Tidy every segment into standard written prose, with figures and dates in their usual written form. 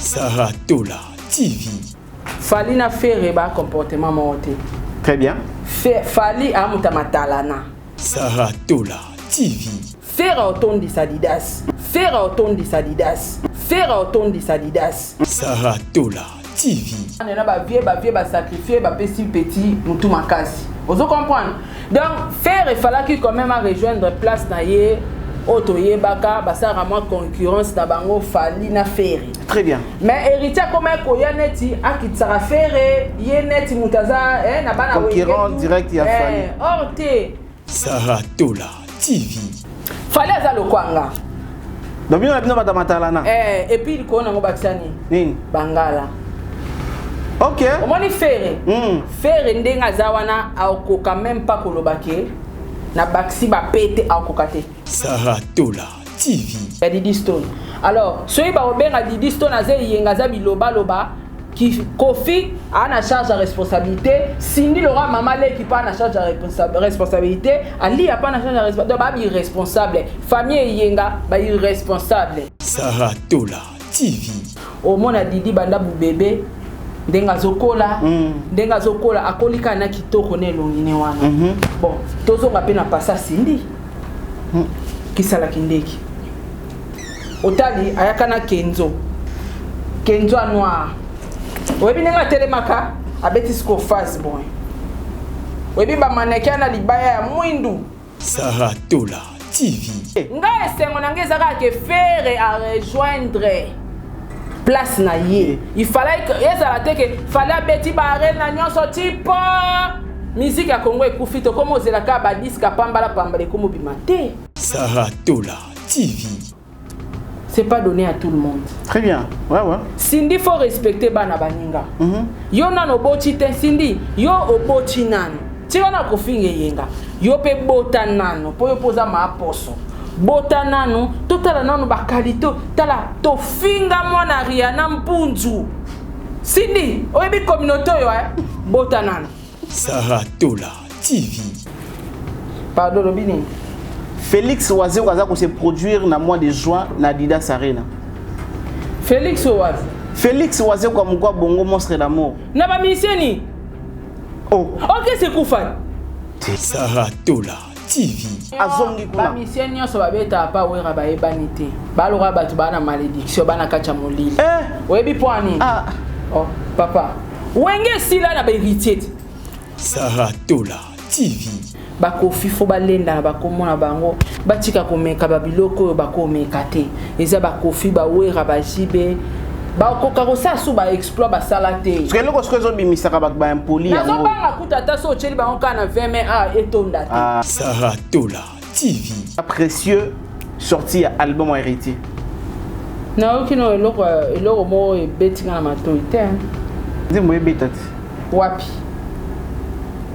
Sarah Tola TV. Fally na Ferre ba comportement moko te. Très bien. Fally amuta matalana. Sarah Tola TV. Ferre otondisa Adidas. Ferre otondisa Adidas. Ferre otondisa Adidas. Sarah Tola TV. Nena ba vieux ba vieux ba sacrifier ba pesi petit mutu makasi. Ozo comprendre? Donc Ferre falaki quand même à rejoindre place na ye oyo toyebaka basalaka mwa concurrence na bango Fally na Ferre. Très bien. Mais héritier akoma koya neti akitisaka Ferre ye neti moto aza eh, na bana concurrent direct ya eh, Fally. Or te. Sarah Tola TV. Fally aza lokwanga. Donc bino na bino bato matalana. Eh, et puis likolo nango bakisa nini? Nini? Bangala. Ok. Omoni Ferre. Ferre ndenge aza wana akoka même pas koloba ke na bakisi ba pete akoka te. Sarah Tola TV. Ya Didi Stone. Alors, soki bakobenga Didi Stone aza eyenga aza bilobaloba ki Kofi a na charge ya responsabilité, Cindy Laura mama leki pa na charge ya responsabilité, Alia pa na charge ya responsabilité, donc ba irresponsable, famille eyenga ba irresponsable. Sarah Tola TV. Omona Didi banda bubebe ndenge azokola ndenge azokola akoli kaka na kitoko na elongi ne wana. Bon, tozonga mpe na pasa Cindy. Kisalaki ndeki otali ayaka na Kenzo Kenzo a noir oyebi ndenge atelemaka abeti siko face boy oyebi bamaneke na libaya ya mwindu. Sarah Tola TV. Ngai esengo na ngai eza kaka ke Ferre a rejoindre place na ye. Il fallait que ezala te ke fallait abeti ba arena nyonso tipo musique ya Congo ekufi tokoma ozela kaka ba disque pambala pambala ekomi obima te. Sarah Tola TV. C'est pas donné à tout le monde. Très bien. Ouais, ouais. Cindy, faut respecter bana baninga. Yo nano oboti te Cindy, yo oboti nano. Tika na kofinga eyenga. Yo pe bota nano, po yo poza ma poso. Bota nano, totala nano ba qualité, tala tofinga mwana Rihanna Mpunzu. Cindy, oyebi communauté oyo eh? Bota nano. Sarah Tola TV. Pardon, lobi nini? Félix Wazekwa aza ko se produire na mois de juin na Adidas Arena. Félix Owazi. Félix Wazekwa mukwa bongo monstre d'amour. Na ba musicien Oh. Ok, c'est kufa. Sarah Tola TV. Azongi kuna. Ba musicien nyonso babeta pa wera bayebani te. Baloka bato bana malédiction bana kati ya molili. Eh. Oyebi po nini? Ah. Oh, papa. Wenge sila na ba héritier. Sarah Tola TV. Bakofi fo balenda na bakomona bango batika komeka ba biloko oyo bakomeka te. Eza bakofi bawera bajibe bakoka kosala su ba exploit basala te. Parce que eloko sikoyo ezobimisaka bato ba impoli yango. Nazobanga kuta ata so otyeli bango kaka na 20 mai a etonda te. Ah. Sarah Tola TV. Précieux sorti ya album ya héritier. Nayoki no eloko eloko moko ebetinga na matoi te. Nzembo ebeta te. Wapi?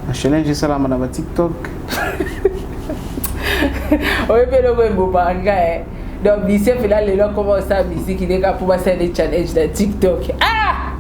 Na challenge esalama na ba TikTok. Oyebi eloko ebomaka ngai eh. Donc musicien fela lelo akoma osala musique ndenge mpo basala challenge na TikTok. Ah!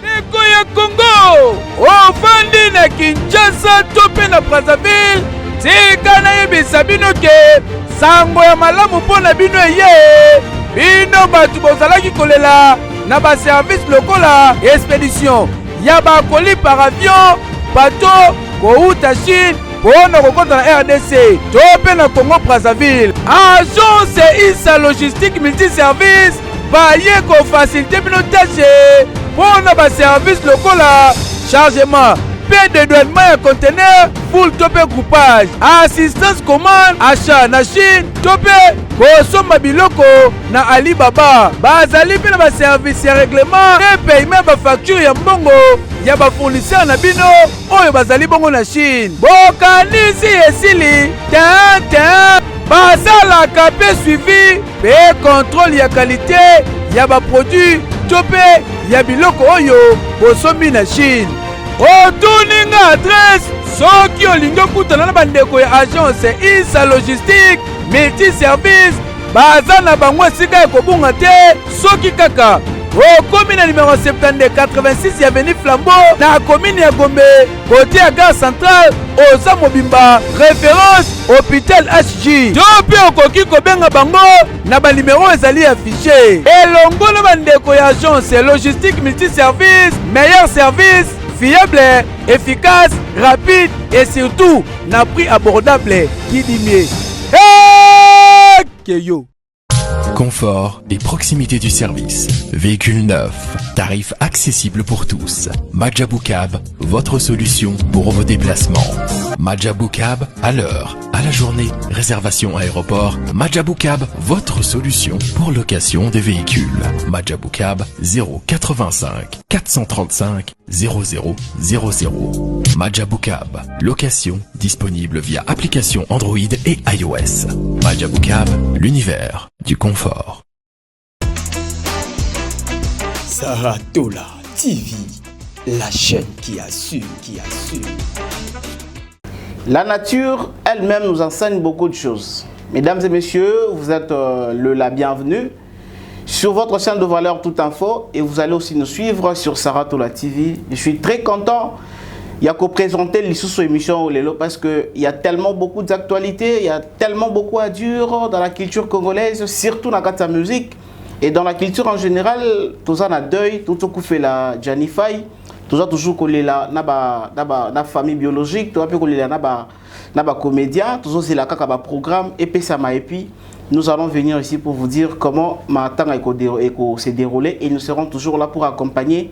Ndeko ya Congo, ofandi na Kinshasa to mpe na Brazzaville, tika nayebisa bino ke sango ya malamu mpo na bino eye. Bino bato bozalaki kolela na baservice lokola expédition ya bakoli par avion, bateau kouta Chine mpo na kokɔta na RDC to mpe na Congo Brazzaville. Agence Isa Logistique Multiservice baye kofasilite bino tâche mpo na baservice lokola chargement mpe dédouanement ya conteneur full to mpe groupage, assistance commande, achat na Chine to mpe kosomba biloko na Alibaba. Bazali mpe na baservice ya règlement mpe paiement ya bafacture ya mbongo ya bafournisseur na bino oyo bazali bongo na Chine. Bokanisi esili te te, basalaka mpe suivi mpe contrôle ya qualité ya baproduit. To mpe ya biloko oyo bosombi na Chine. Otuni nga adresse? Soki olingi okutana na bandeko ya agence Isa Logistique Multi Service, baza na bango esika ya kobunga te. Soki kaka okomi na numero 72 86 ya avenue Flambeau na commune ya Gombe, kote ya gare centrale, oza mobimba référence hôpital HG. To mpe okoki kobenga bango na banimero ezali affiché. Elongo na bandeko ya agence logistique multiservice, meilleur service, fiable, efficace, rapide et surtout na prix abordable. Kidimie hey! Keyo. Confort et proximité du service. Véhicule neuf, tarif accessible pour tous. Majabou Cab, votre solution pour vos déplacements. Majabou Cab, à l'heure, à la journée, réservation aéroport. Majabou Cab, votre solution pour location des véhicules. Majabou Cab, 085 435 00 00. Majabou Cab, location disponible via application Android et iOS. Majabou Cab, l'univers du confort. Saratola TV, la chaîne qui assure, qui assure. La nature elle-même nous enseigne beaucoup de choses. Mesdames et messieurs, vous êtes la bienvenue sur votre chaîne de valeur Tout Info et vous allez aussi nous suivre sur Saratola TV. Je suis très content. Il y a qu'à présenter les sous émission lelo parce que il y a tellement beaucoup d'actualités, il y a tellement beaucoup à dire dans la culture congolaise, surtout dans la musique et dans la culture en général. Tout ça na deuil, tout ce qu'on fait la Gianni Fay, tout ça toujours collé la na ba na ba na famille biologique, tout ça collé la na ba comédien, tout ça c'est la kaka ba programme et puis ça m'a et puis nous allons venir ici pour vous dire comment matanga s'est déroulé et nous serons toujours là pour accompagner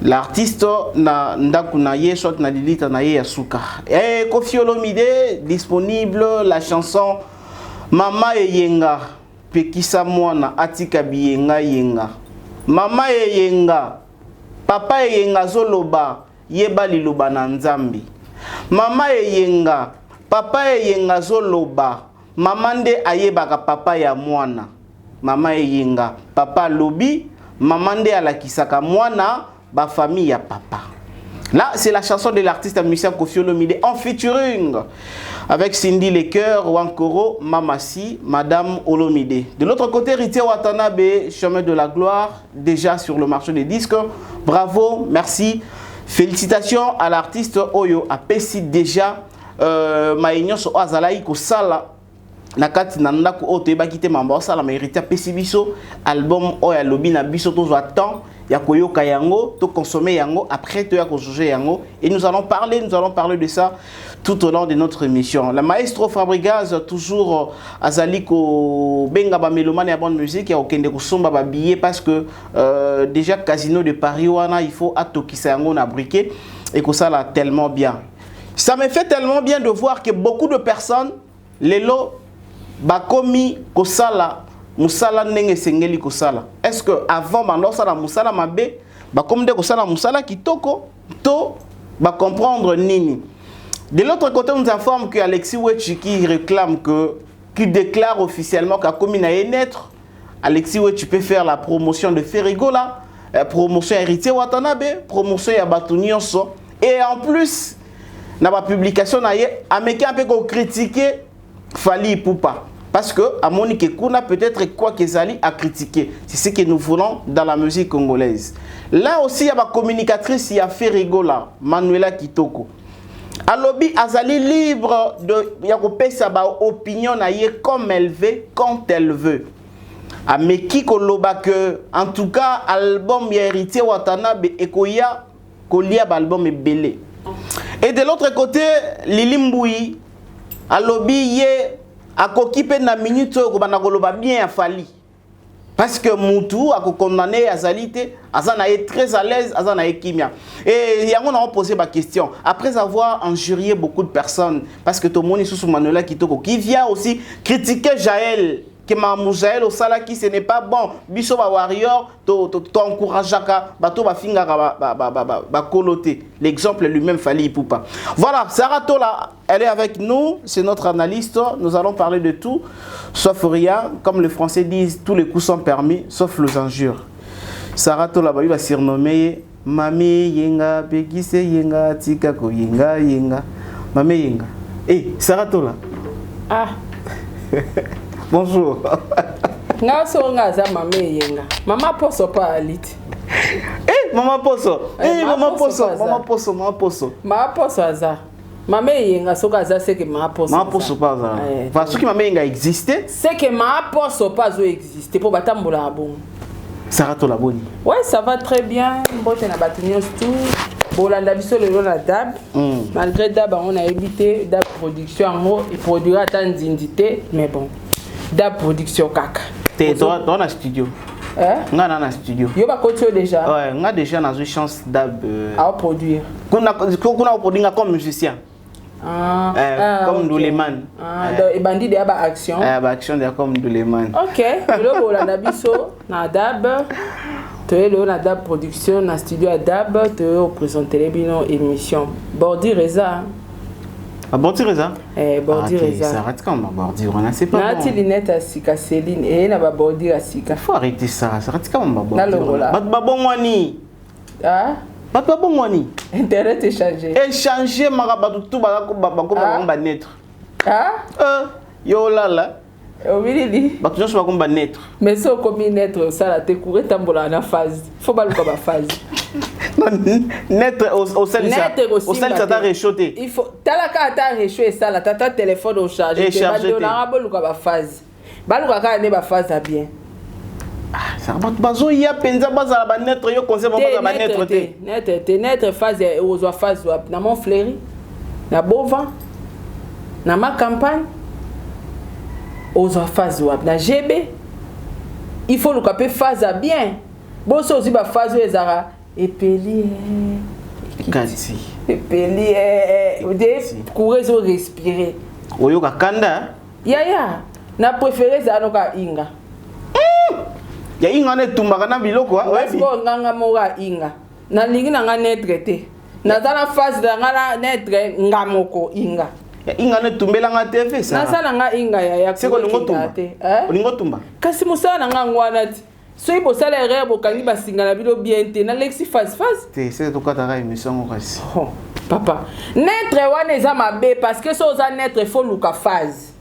l'artiste na ndaku na ye, soit na lilita na ye ya suka. Et Koffi Olomide disponible la chanson Mama Eyenga, pekisa mwana atika biyenga yenga. Mama Eyenga, papa Eyenga zoloba, yeba liloba na Nzambe. Mama Eyenga, papa Eyenga zoloba, mama nde ayebaka papa ya mwana. Mama Eyenga, papa alobi, mama nde alakisaka mwana ba famille ya papa. Là, c'est la chanson de l'artiste musicien Koffi Olomide en featuring avec Cindy Le Cœur, Wankoro, Mamassi, Madame Olomide. De l'autre côté, Héritier Watanabe, Chemin de la gloire, déjà sur le marché des disques. Bravo, merci. Félicitations à l'artiste oyo apesi déjà maye nyonso oyo azalaki kosala na kati na ndako oyo toyebaki te mambo osala ma Héritier apesi biso album oyo alobi na biso tozwa temps ya koyoka yango, to consommer yango, après toya kojuger yango. Et nous allons parler de ça tout au long de notre émission. La maestro Fabregas toujours azali kobenga ba mélomane ya bonne musique ya kokende kosomba ba billet parce que déjà Casino de Paris wana, il faut atokisa yango na briquet et que ça là tellement bien. Ça me fait tellement bien de voir que beaucoup de personnes lelo bakomi kosala musala ndenge esengeli kosala. Est-ce que avant bando osala musala mabe, bakomi nde kosala musala kitoko to bacomprendre nini? De l'autre côté, on nous informe que Alexis Wetchi qui réclame que qui déclare officiellement qu'akomi na ye neutre. Alexis Wetchi peut faire la promotion de Ferre Gola, promotion Héritier Watanabe, promotion ya bato nyonso. Et en plus, na ba publication na ye ameki un peu ko critiquer Fally Ipupa parce que amoni ke kuna peut-être quoi qu'ezali à critiquer. C'est ce que nous voulons dans la musique congolaise. Là aussi, il y a ma communicatrice, il y a Ferre Gola, Manuela Kitoko, alobi azali libre de ya kopesa ba opinion na ye comme elle veut, quand elle veut. Ameki koloba que en tout cas album ya Héritier Watanabe ekoya kolia ba album ebele. Et de l'autre côté, Lili Mbui alobi ye akoki mpe na minute oyo kobanda koloba bien ya Fally parce que mutu akokondamner azali te, aza na ye très à l'aise, aza na ye kimia. Et yango na posé ba question après avoir injurié beaucoup de personnes, parce que tomoni susu Manuela Kitoko qui vient aussi critiquer Jaël, que mamu Jaël osalaki, ce n'est pas bon. Biso ba warrior to to, to encourageaka bato bafingaka bakolo te. L'exemple lui-même, Fally Ipupa. Voilà, Sarah Tola, elle est avec nous, c'est notre analyste. Nous allons parler de tout sauf rien. Comme les Français disent, tous les coups sont permis sauf les injures. Sarah Tola babi ba surnommé ye Mame Yenga pekise Yenga tika ko Yenga Yenga Mame Yenga. Eh Sarah Tola. Ah. Bonjour. Nga so nga aza mama eyenga. Mama poso pa aliti. Eh mama poso. Eh, eh mama poso, mama poso, mama poso. Mama poso aza. Mama eyenga soki aza seke mama poso. Mama poso pa aza. Eh, Fa soki mama eyenga existe. Seke mama poso pa azo existe po batambolaka bongo. Sarah Tola boni. Ouais, ça va très bien. Mbote na bato nyonso tout. Bolanda biso lelo na dab. Malgré dab yango nayebi te dab production yango eproduira ata nzinzi te mais bon. Dab production kaka. Te to na studio. Eh? Nga na na studio. Yo bakoti yo déjà. Ouais, nga déjà nazwi chance dab à produire. Kuna kuna produire nga comme musicien. Ah, eh, ah, comme okay. Nduleman. Ah, donc ebandi deya ba action. Eh, ba action deya comme Nduleman. Ok, lelo bolanda biso na dab. Toye lelo na dab production na studio ya dab toye opresentele bino émission. Bordure eza. Ah, bordure eza? Eh, bordure ah, eza. Ça rate quand même bordure, on c'est pas Nati bon. lunette ya sika Céline eye na ba bordure ya sika. Faut arrêter ça, ça rate quand même ba bordure. Nalongola. Bato babongwani. Ah? Bato babongwani. Internet échangé. Échangé maka bato tout bakoma Ah. bango ba neutre. Ah? Yo olala. Obilili. Bato nyonso bakoma ba neutre. Mais so okomi neutre osala te cour etambolaka na phase. Faut baluka ba phase. Non, neutre osalisa. Neutre osimba Osalisa ata te. réchaud te. Il faut talaka ata réchaud esala tata téléphone ocharge te Echarge te. bandonaka boluka ba phase. Baluka kaka nde ba phase ya bien. Ah, ça bato bazoya mpenza bazala ba neutre yo conseil bango bazala ba neutre te. Neutre te, neutre phase ozwa phase wapi? Na Montfleury, na Bova, na ma campagne ozwa phase wapi? Na GB. Il faut luka pe phase ya bien. Boso ozwi ba phase oyo ezalaka epeli Kati. epeli de courant ezo respirer. Oyoka kanda. Yaya, na préféré ezala noka inga. Ya inga wana etumbaka na biloko, ah, oyebi? Parce que nganga moko ya inga. Nalingi na nga neutre te. Naza na phase na nga na neutre nga moko inga. Ya inga wana etumbelanga te fe ça. Naza na nga inga ya ya Seko olingo kokenda tumba. te. Eh? Olingo tumba. Kasi mosala na nga ngwana ti. Soki bosala erreur bokangi basinga na bino bien te. Nalekisi phase phase. Te, c'est tokataka émission ngo kasi. Oh, papa. Neutre wana eza mabe parce que so oza neutre faut luka phase.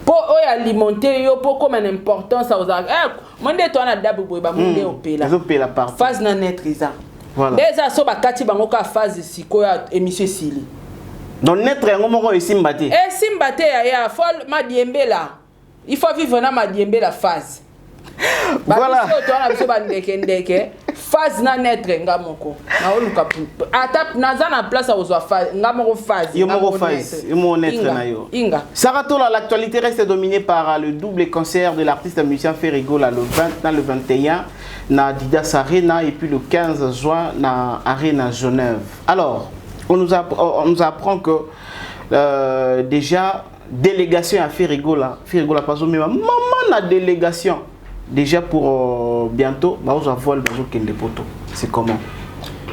Po oyo alimenter yo po koma na importance ozalaka. Eh, mo nde to wana dabu boye ba monde opela. Ezopela partout. Phase na neutre eza. Voilà. Nde eza so bakati bango ka phase sikoyo ya émission esili. Donc neutre yango moko esimba te. Esimba te yaya, faut madiembela. Il faut vivre na madiembela phase. Ba Voilà. biso to wana biso ba ndeke ndeke, phase na neutre nga moko. Na oluka ata naza na place ya kozwa phase, nga moko phase. Yo nga moko moko phase, neutre. yo moko neutre Inga, na yo. Inga. Sarah Tola, l'actualité reste dominée par le double concert de l'artiste musicien Ferre Gola le 20, le 21 na Adidas Arena et puis le 15 juin na Arena Genève. Alors, on nous apprend que déjà délégation à Ferre Gola, Ferre Gola pas mais maman la délégation déjà pour bientôt, bah on va voir le bazo Kende Poto. C'est comment?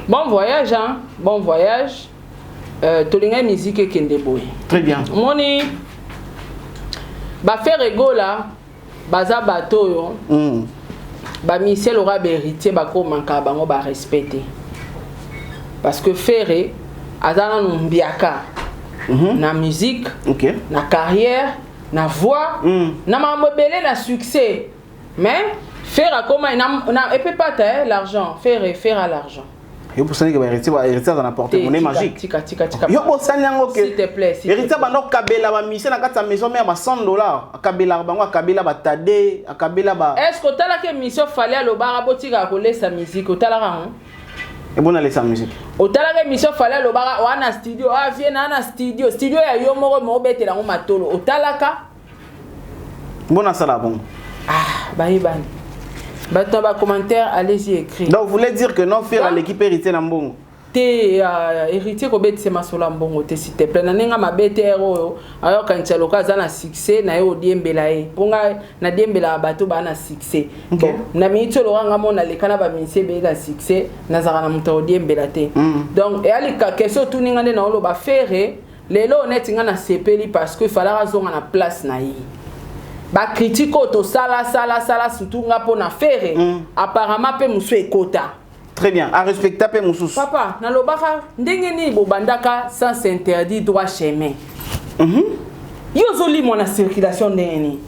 Bon voyage hein, bon voyage. Tolinga musique Kende Boy. Très bien. Moni ba Ferre Gola baza bato yo. Ba Michel aura héritier ba ko manka bango ba respecter. Parce que Ferre azana no mbiaka. Na musique, na carrière, na voix, na mabele na succès. Mais Ferre comme na na et peut pas hein, l'argent, Ferre Ferre à l'argent. Yo pour ça que héritier ba héritier dans porte monnaie Tika, magique. Tika tika tika. Yo pour ça nyango ke S'il te plaît, s'il te héritier plaît. ba no kabela ba mission na kati maison mère ba $100, kabela bango kabela ba tade, kabela ba. Est-ce que tala ke mission fallait alobara botika ko laisser musique, otala ka Et bon aller sa musique. Otala ke mission fallait alobara wana studio, ah viens na studio, studio ya yo moko mo betela ngo matolo, otala ka. Bon na sala bon. Ah, bayebani. Bato ba commentaire, allez-y écrire. Donc vous voulez dire que non faire à l'équipe héritier na mbongo. Te héritier ko betise masola mbongo te s'il te plaît. Na nenga mabete oyo ayo kancha loka za na succès na yo diembela ye. Ponga na diembela bato ba na succès. Bon, na miniti lo nga mona lekana ba minisi be la succès na zaka na muto diembela te. Donc e alika question tout ninga nde na olo ba faire lelo honnête nga na sepeli parce que fallait azonga na place na ye. Bacritique oyo tosalasala surtout nga mpo na Ferre, apparemment mpe mosu ekota. Très bien, arespecta mpe mosusu. Papa, nalobaka ndenge nini bobandaka sens interdit droit chemin. Yo ozolimwa na circulation ndenge nini?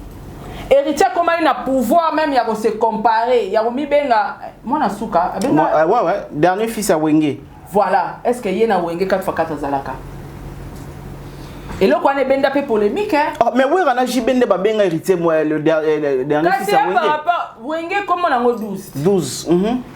Héritier akomaki na pouvoir même ya kose comparer, ya komibenga mwana suka abenga. Ouais, dernier fils à Wenge. Voilà, est ce que ye na Wenge 4 x 4 azalaka? Eloko wana ebenda mpe polémique, hein? Oh, mais Wera na JB nde babenga Héritier moi le dernier kasi fils à ya par Wenge. Rapport Wenge kombo nango 12. 12.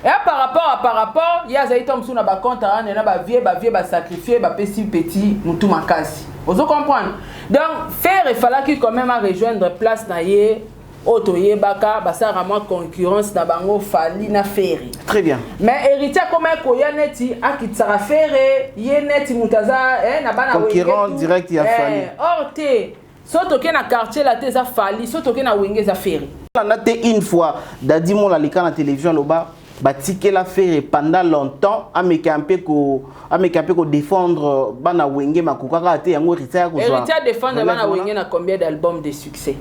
Eya par rapport ye azali to mosusu na bacompte wana na bavie basacrifie, bapesi petit mutu makasi, ozo comprendre? Donc Ferre efalaki quand même arejoindre place na ye oyo toyebaka, basalaka mwa concurrence na bango, Fally na Ferre. Très bien. Mais Héritier akoma koya neti akitisaka Ferre, ye neti moto aza na bana Concurrent Wenge tout. direct ya Fally. Or te, so toke na Quartier la te eza Fally, so toke na Wenge eza Ferre. Landa te, une fois Dadi Mola aleka na télévision, aloba batikela Ferre pendant longtemps, ameka mpe kodéfendre bana Wenge, makokaka te, yango Héritier ya kozwa. Héritier défendre relève bana wana. Wenge na combien d'albums de succès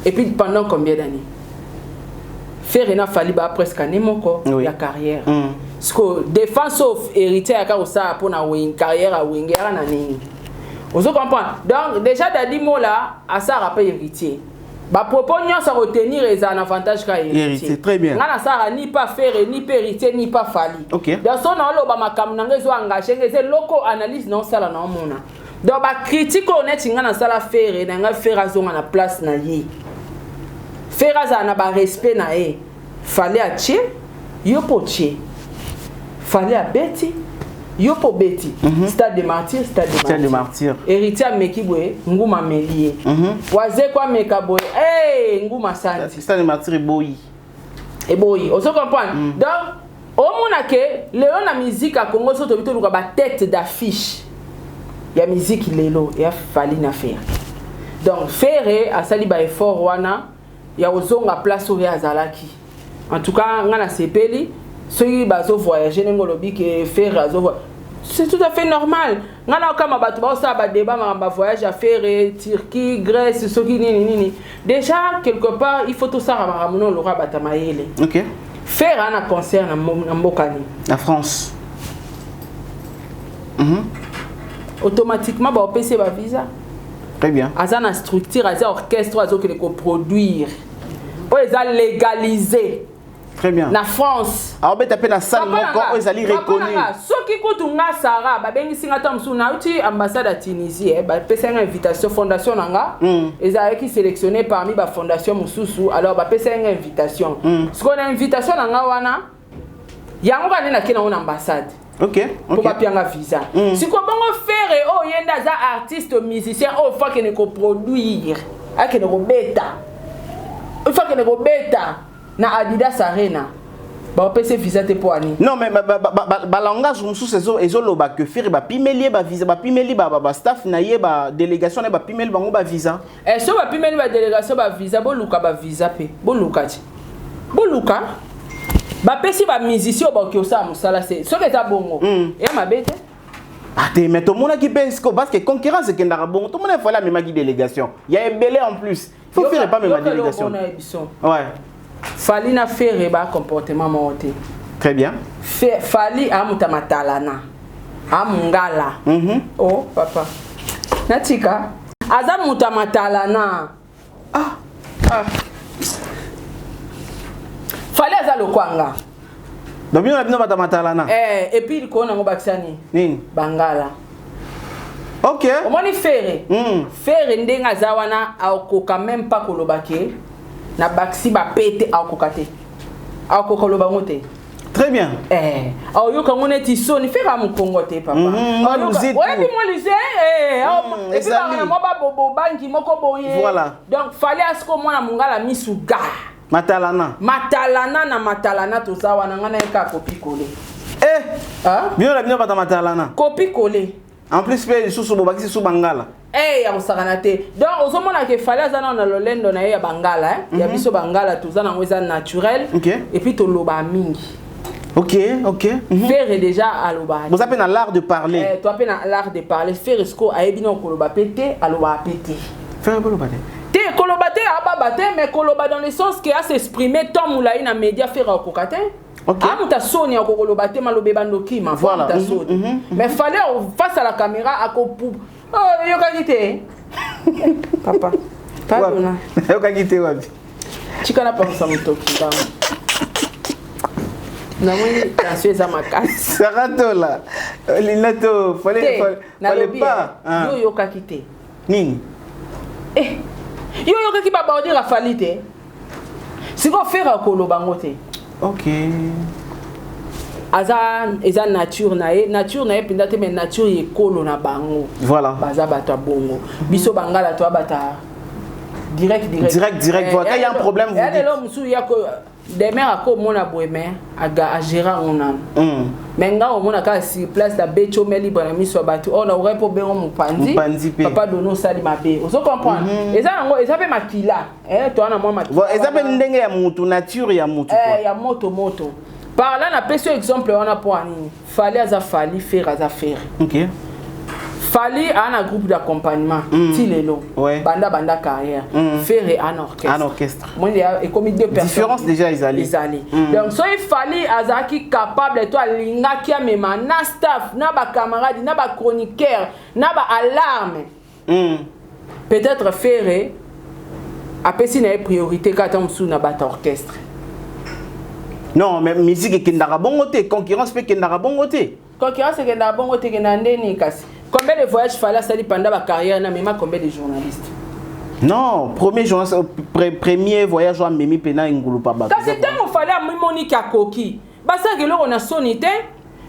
et puis pendant combien d'années? Ferre na Fally ba presque année moko ya carrière. Siko défense oyo Héritier yaka kosala mpona carrière ya Wenge yaka na nini? Ozo comprendre? Donc déjà Dadi Mola asalaka mpe Héritier, bapropos nyonso akotenir ezala na avantage ka Héritier, très bien. Nga nasalaka ni pa Ferre, ni mpe Héritier, ni pa Fally. Donc so naoloba makambo na nga ezo engage nga, eza eloko analyse naosala, naomona. Donc bacritique oyo neti nga nasala Ferre na ngai, Ferre azonga na place na ye, Ferre azala na barespect na ye. Fally atie yo mpo tie, Fally abeti yo mpo obeti. Stade de Martyr, stade de Stade de Martyr. Héritier ameki boye, nguma ameli ye. Wazeko ameka boye, hey, nguma santi. Stade de Martyr eboyi. Eboyi, ozo comprendre? Donc omona ke lelo na musique ya Congo, so tobi toluka batête d'affiche ya musique lelo, eya Fally na Ferre. Donc Ferre asali baeffort wana ya kozonga place oyo azalaki. En tout cas nga nasepeli soki bazovoyage ndenge olobi ke Ferre azo, c'est tout à fait normal. Nga na okama bato baosala badébat makambo bavoyage ya Ferre, Turquie, Grèce, soki nini nini. Déjà quelque part il faut tosala makambo no lokola bato ya mayele. Ferre ana concert na mboka nini? La France. Automatiquement baopesi ye bavisa. Très bien. Aza na structure, aza orchestre oyo azokende koproduire, oyo eza légalisé Très bien. na France. Aobeta mpe na salle Papa na moko nga, oyo ezali papa na reconnu. nga, soki kutu nga Sara babengisi nga, ta mosusu nauti ambassade ya Tunisie, bapesi nga invitation, fondation na nga ezalaki sélectionné parmi bafondation mosusu, alors bapesi nga invitation. Sikoyo na invitation na nga wana, yango kaka nde nakei nango na ambassade mpo bapianga visa. Sikoyo bongo Ferre oyo ye nde aza artiste musicien oyo faut akende koproduire, akende kobeta, faut akende kobeta na Adidas Arena, baopesi visa te mpo ani? Non, mais balangage mosusu ezoloba ke Ferre bapimeli ye bavisa, bapimeli bastaff na ye, badélégation na ye, bapimeli bango bavisa. Eh, so bapimeli badélégation bavisa, boluka bavisa mpe boluka ti boluka bapesi bamusicien oyo bakoki kosala mosala se soki eza bongo, eya mabe te. Ah te, mais tomonaki mpe siko parce que concurrence ekendaka bongo, tomona Fally amemaki délégation ya ebele. En plus faut Ferre pas mema délégation. Na ye biso. Fally na Ferre ba comportement moko te. Très bien. Fally amuta matalana, amungala. Oh papa, natika aza moto ya matalana. Ah, ah. Fally aza lokwanga. Donc bino na bino bato ya matalana. Eh, et puis likolo nango bakisa nini? Nini? Bangala. Omoni Ferre, Ferre ndenge aza wana, akoka même pas koloba ke na bakisi bapete, akoka te, akoka koloba ngo te. Très bien. Eh, aoyoka ngo neti soni. Ferre amokongo te, papa. Mwa luzitu. Oyebi mwa luze, et puis ezali. baka na mwa babobangi moko boye. Donc Fally asiko mwana mongala misu ga. Matalana. Matalana na matalana, toza wana, ngai nayeka copier-coller. Eh. Ah? Bino na bino bato ya matalana. Copier-coller. En plus mpe lisusu bobakisi su bangala. Eh, ya kosakana te. Donc ozomona ke Fally aza nano na lolendo na ye ya bangala, eh? Ya biso bangala toza nango, eza naturel. Et puis toloba mingi. Ok. Ferre déjà aloba. Boza mpe na l'art de parler. Eh, toi mpe na l'art de parler. Ferre siko ayebi na koloba mpe te, alobaka mpe te. Ferre boloba te. Te, Te, koloba te, ababa te, mais koloba dans le sens que as'exprimer temps molai na média, Ferre akoka te. Amuta soni akokoloba te, maloba ebanda okima. Amuta soni, mais Fally, face à la caméra, akopu. Oh, yokaki te, papa, pardona. Yokaki te wapi? Tika na pangusa motoki bango, namoni tension eza makasi. Saratola lina to fallait pas. Yo oyokaki te? Nini? Eh, yo oyokaki babordure a Fally te? Sikoyo Ferre akoloba ngo te. Aza, eza nature na ye, nature na ye mpenza te, mais nature ya ekolo na bango. Baza bato ya bongo. Biso bangala toya bato ya direct direct. Direct direct, voilà. Quand il y a un problème, vous dites. Lelo mosusu ya demer akomona boye, mais agéra yango nano. Mais nga omona kaka sur place, abeti ome libre na miso ya bato oyo na okai mpo bengo mopanzi. Mopanzi pe. Papa Dono, osali mabe, ozo comprendre? Eza yango, eza mpe makila. Toa na mwa makila. Eza mpe ndenge ya mutu, nature ya mutu. Ya moto moto. Par là napesi yo exemple wana mpo ya nini? Fally aza Fally, Ferre aza Ferre. Fally aa na groupe d'accompagnement ti lelo. Banda banda carrière. Ferre aa na orchestre. En orchestre. Moi ekomi deux personnes. Différence déjà ezali. Ezali. Donc soki Fally azalaki capable to alingaki amema na staff, na bacamarade, na bachroniqueur, na baalarme, peut-être Ferre apesi na ye priorité kaka ta mosusu na bato orchestre. Non, mais musique ekendaka bongo te, concurrence mpe ekendaka bongo te. Concurrence ekendaka bongo te, ekendaka ndeni? Kasi combien de voyages Fally asali pendant bacarrière na mema? Combien de journalistes? Non, premier journaliste, premier voyage oyo amemi mpena engulupa bato. Kasi ntango Fally amimoniki akoki, basalaka eloko na soni te.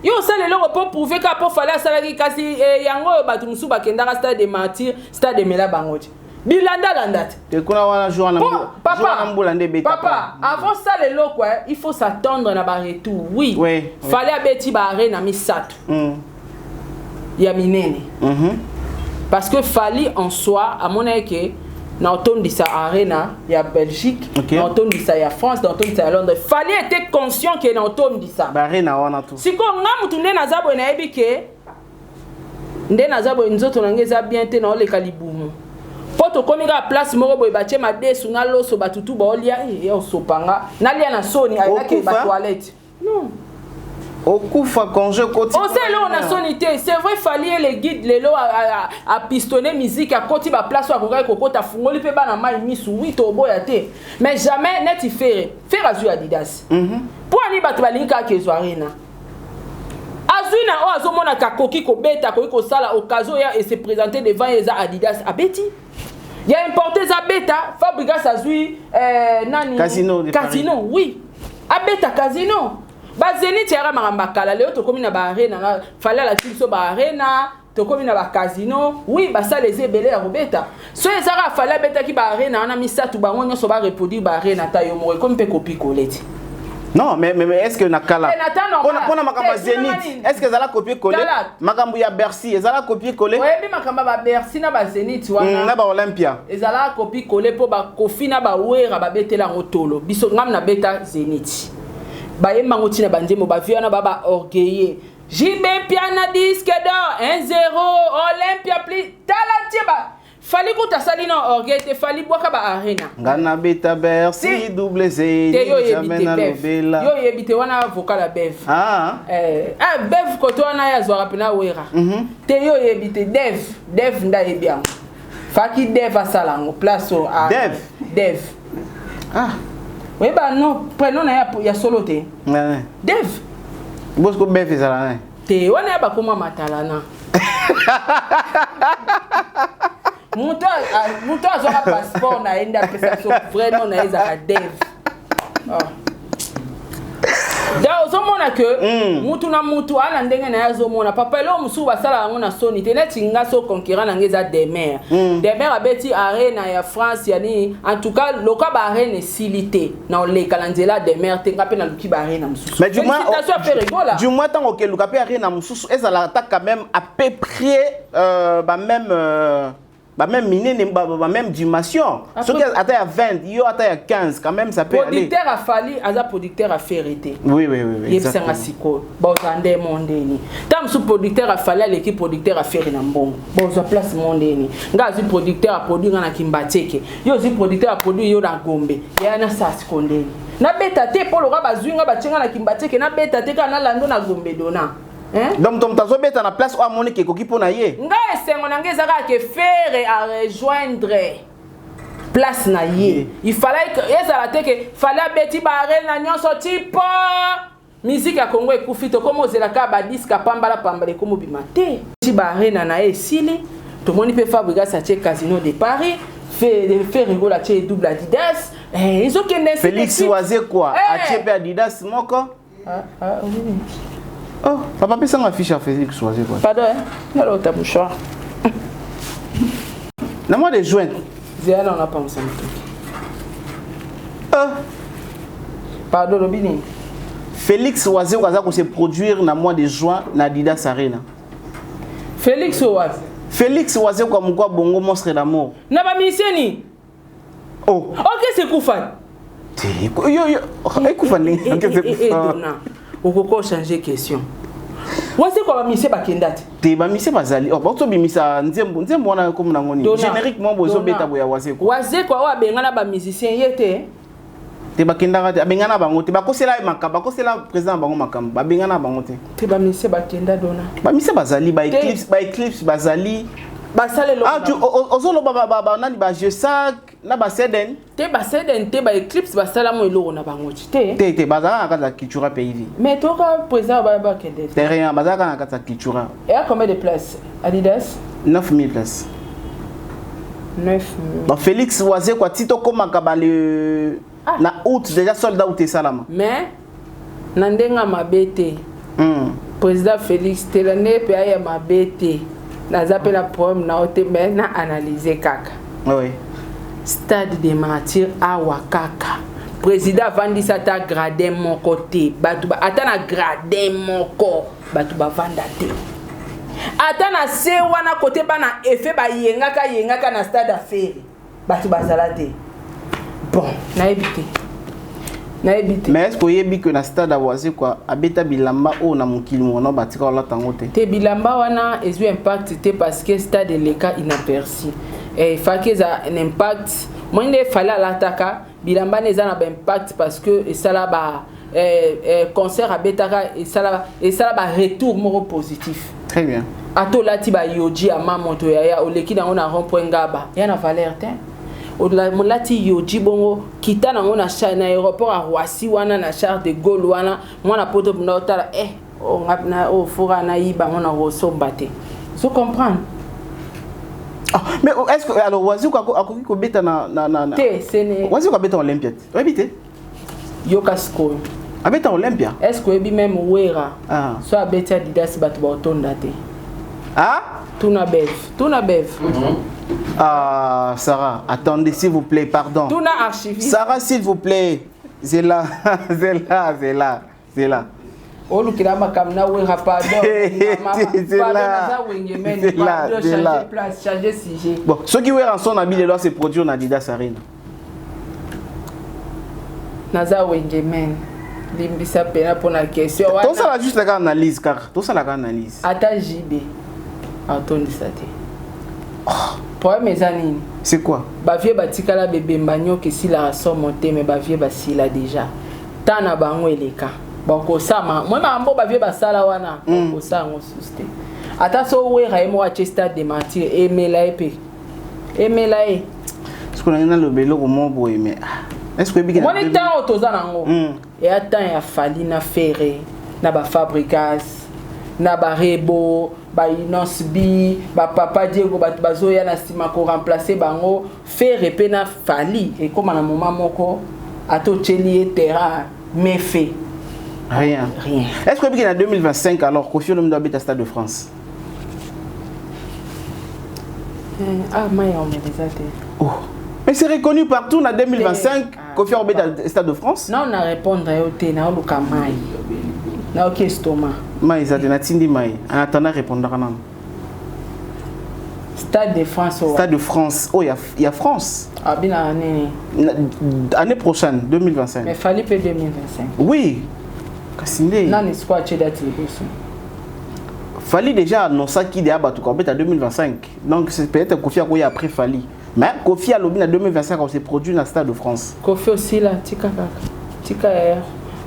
Yo osala eloko mpo prouver kaka mpo Fally asalaki. Kasi yango oyo bato mosusu bakendaka Stade de Martyr, stade emela bango te, bilandalanda te. Te, kuna wana jour wana mbula nde ebetaka. Papa, avant sala eloko, il faut s'attendre na baretour, oui. Fally abeti baarena misato ya minene parce que Fally en soi amonaki ke na otondisa arena ya Belgique, na otondisa ya France, na otondisa ya Londres. Fally était conscient ke na otondisa Baarena wana tout. Sikoyo nga mutu nde naza boye, nayebi ke nde naza boye, nzoto na ngai eza bien te, naoleka libumu mpo tokomi kaka place moko boye, batie madesu na loso, batutu baolia, ya osopanga, nalia na soni, ayaki batoilette, non. Okufa congé koti. Osa eloko na soni te. C'est vrai, Fally le guide lelo apistonne musique, akoti baplace oyo akokaki kokota, afungoli mpe bana mai misu, oui, toboya te. Mais jamais neti Ferre. Ferre azwi Adidas mpo ani? Bato balingi kaka ezwa arena, azwi na oyo azomonaka akoki kobeta, akoki kosala occasion oyo ese présente devant ye, eza Adidas, abeti ya importe, eza beta. Fabregas azwi nani? Casino. Casino, oui, abeta casino. Bazénith yaka makambo akala. Lelo tokomi na baarena, Fally alakisi biso baarena, tokomi na bacasino, oui, basala eza ebele ya kobeta. So eza kaka Fally abetaki baarena wana misato, bango nyonso bareproduire baarena, ata yo moko ekomi mpe copier-coller ti. Non, mais est-ce que na kala mpona makambo ya Zénith, est ce que ezala copier coller? Makambo ya Bercy ezala copier coller? Oyebi makambo ya baBercy na baZénith wana? Na baOlympia. Ezalaka copier coller mpo baKoffi na baWerra babetela yango tolo. Biso ngam nabeta Zénith, bayembango ntina banzembo bavie wana, ba baorgueilleux, JB Mpiana disque d'or 1-0, Olympia plus. Tala tie ba Fally kuta asali na orgueil te. Fally bwaka ba arena. Nga nabeta Bercy, double te. Yo oyebi te Bev, yo oyebi te wana vocal ya Bev. Ah. Ah, Bev koto wana ye azwaka mpena Wera te. Yo oyebi te Dev, Dev nde ayebi yango. Faki Dev asala yango place oyo. Dev. Dev. Ah. Oyeba no prénom na ye ya solo te? Dev. Bosco Bev ezala na te wana ya bakoma matalana. Moto azwaka passeport na ye nde apesa biso vrai nom na ye, ezalaka Dev. Oh. Donc ozomona ke mutu na mutu aa na ndenge na ye azomona. Papa, eloko mosusu basala yango na soni te. Neti nga, so concurrent na nga eza Demer. Demer abeti arena ya France ya nini. En tout cas, loka baarena esili te na oleka na nzela ya Demer te, nga mpe naluki baarena mosusu. Mais du moins, Félicitation ya Ferre Gola. Du moins ntango okeluka mpe arena mosusu, ezala ata quand même à peu près ba même Ba même minene, ba même dimension. Soki ata ya 20, yo ata ya 15, quand même ça peut aller. Producteur ya Fally aza producteur ya Ferre te. Oui. Yebisanga sikoyo, bozwa nde mo ndeni? Ta mosusu producteur ya Fally aleki producteur ya Ferre na mbongo, bozwa place mo ndeni? Nga azwi producteur aproduit nga na Kimbanseke, yo ozwi producteur aproduit yo na Gombe, yaya nasala sikoyo ndeni? Nabeta te mpo loka bazwi nga, batie nga na Kimbanseke, nabeta te kaka nalando na Gombe dona. Hein? Donc to moto azobeta na place oyo amoni ke ekoki mpo na ye. Nga esengo na nga eza kaka ke Ferre arejoindre place na ye. Il fallait ezala te ke Fally abeti baarena nyonso tipo musique ya Congo ekufi, tokómi ozela kaka badisque apambala pambala ekómi obima te. Ti baarena na ye esili, tomoni mpe Fabregas atie Casino de Paris, Ferre Gola atie double Adidas, ezokende. Félix Wazekwa atie mpe Adidas moko. Ah, ah, oui. Oh, papa, pesanga fiche ya Félix Wazekwa. Pardon, hein? Nalota mouchoir. Na mois de juin. Zela na pangusa motoki. Ah. Pardon, lobi nini? Félix Wazekwa aza kose produire na mois de juin na Adidas Arena. Félix wapi? Félix Wazekwa mokwa bongo, monstre d'amour. Na bamiseni. Oh. Ok, c'est kufa. Te, yo yo ekufa ndenge? Dona, okoki ochange question. Wazekwa, bamisie bakenda te. Te, bamisie bazali. Oh, bazobimisa nzembo, nzembo wana komi nango nini, générique moko boye ezobeta boye ya Wazekwa. Wazekwa oyo abengana bamusicien ye te. Te, bakendaka te, abengana bango te. Bakosela ye makambo, bakosela président na bango makambo, babengana bango te. Te, bamisie bakenda, Dona. Bamisie bazali, baeclipse, baeclipse bazali. Basala eloko. Ah, tu ozoloba banani, bajesac na baseden. Te, baseden te, baeclipse basalamo eloko na bango ti te. Te, te, bazalaka na kati ya Cultura Pays Vie. Mais toka président bakende. Te, rien, bazalaka na kati ya Cultura. Eya combien de places, Adidas? 9000 places. 9. Donc Félix Wazekwa, ti tokomaka bale Ah. na août, déjà sold out esalama. Mais na ndenge ya mabe te. Président Félix tela nde mpe aya mabe te, naza mpe na problème na yo te, mais na analyse kaka. Stade de Martyr awa kaka, président avandisi ata gradin moko te. Bato ata na gradin moko bato bavanda te, ata na se wana kote bana efe bayengaka yengaka na stade affaire, bato bazala te. Bon, nayebi te, nayebi te. Mais est ce que oyebi ke na stade ya Wazekwa abeta bilamba oyo na mokili mona batika olata yango te? Te, bilamba wana ezwi impact te parce que stade eleka inaperçu. Efaki eza un impact moi nde efali alataka bilamba nde eza na baimpact parce que esala ba concert abetaka, esala ba retour moko positif. Très bien. Ata olati bayoji ya ma moto yaya, oleki nango na rond point Ngaba, ya na valeur te. Molati yoji bongo, kita nango na aéroport ya Roissy wana, na Charles de Gaulle wana, mwana poto mpona otala oyo fura nayiba yango na kosomba te. Ozo comprendre? Ah, mais est ce que alors Wazekwa akoki kobeta na Te, sene. Wazekwa abeta Olympia te, oyebi te? Yoka sikoyo. Abeta Olympia. Est ce que oyebi même Wera? Ah. So abeti Adidas, bato baotonda te. Ah. Tuna Bev, tuna Bev. Ah, Sarah, attendez, s'il vous plaît, pardon. Tuna archiviste. Sarah, s'il vous plaît. Zela, zela, zela, zela. Olukila makambo na Wera, pardon. Zela. Naza wenge mene. Zela, pardon. Zela. Changer place, changer sujet. Bon, soki Werrason na bilelo se produire na Adidas Arena. Naza wenge mene, limbisa pena mpona question wana. Tosala juste kaka analyse kaka. Tosala kaka analyse. Ata JB atondisa te. Problème eza nini? C'est quoi? Bavie batikala bebemba nyoka esilaka somo te, mais bavie basila déjà, ta na bango eleka, bakosama moi makambo bavie basala wana, bakosala yango susu te. Ata so Wera ye moko atie stade de Martyr, emela ye mpe emela ye. Soki nangi naloba eloko moko boye, mais ah, est ce que oyebi ke Omoni ntango oyo toza nango, eya temps ya Fally na Ferre na baFabregas na barebo, baInnoss'B, bapapa Diego, bato bazoya na nsima koremplace bango. Ferre mpe na Fally ekóma na moma moko, ata otyeli ye terrain mefe. Rien. Rien. Est ce que oyebi ke na 2025 alors Koffi Olomide abeta Stade de France? Ah, mai ya omela eza te. Oh. Mais c'est reconnu partout, na 2025 Ah, Koffi abeta Stade de France. Non, na répondre yo te, naoluka mai, naoki estomac. Mai eza te, natindi mai. En attendant, répondaka nano. Stade de France. Stade de France. Oh, il y a France. Ah, bien année. Année prochaine, 2025. Mais Fally pe 2025. Oui. Kasinde. Non, c'est quoi tu date liboso. Fally déjà annoncé qu'il y a en 2025. Donc c'est peut-être Koffi a après Fally. Mais Koffi alobi en 2025 on s'est produit dans le Stade de France. Koffi aussi là, tika kaka. Tika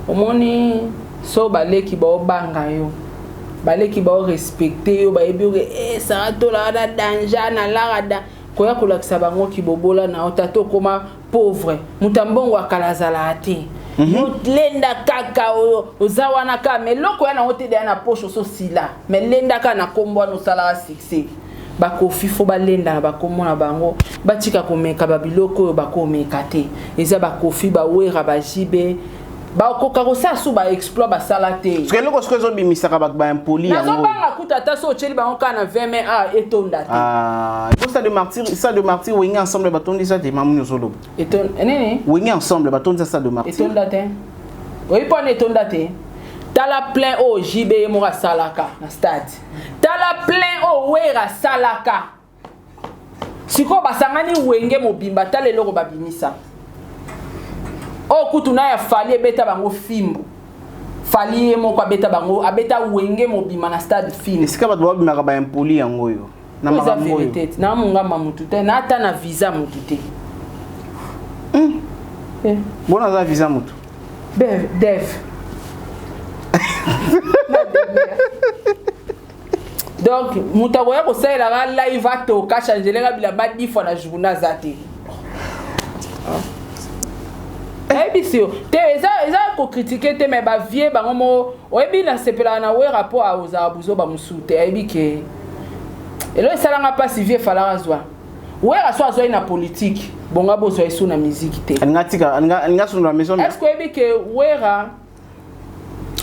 omoni so baleki ba obanga yo. Baleki ba respecter yo ba yebi eh Sarah Tola na danger na lara koya kolakisa bango kibobola na otato koma pauvre. Mutambongo akala zala te. Lenda kaka oza wana ka mais loko ya na ote de na poche so sila. Mais lenda ka na kombo no sala succès. Ba Koffi fo ba lenda na ba kombo na bango batika komeka ba biloko ba komeka te. Eza ba Koffi ba wera ba jibe ba koka ko sa su ba exploit ba sala te. Parce que loko siko zo bimisaka ba ba impoli yango. Nazo banga kuta ta so cheli bango ka na 20 mai a etonda te. Ah, il faut ça de martyr, ça de martyr Wenge ensemble ba tondi ça te mamu nyoso lobo. Eton nini? Wenge ensemble ba tondi ça de martyr. Etonda te. Oui pas etonda te. Tala plein o JB mora salaka na stade. Tala plein o wera salaka. Siko basangani Wenge mobimba tala eloko babimisa. O kutu na ya Fally ebeta bango fimbu. Fally ye moko abeta bango, abeta Wenge mobima na stade fimbu. Esika bato babimaka ba impoli yango yo. Na makambo oyo. Na mungamba mutu te, na ata na visa mutu te. Bona za visa mutu. Dev. Donc mutu akoya kosalela live atoka changer nga bilamba 10 fois na journée azate. Ebisio te eza eza ko critiquer te mais ba vieux bango mo oyebi na sepela na we rapport a oza buzo ba musu te ebi ke elo esalanga pas si vieux fala azwa we aso azwa na politique bonga bozwa isu na musique te nga tika nga sunu na maison. Est-ce que oyebi ke wera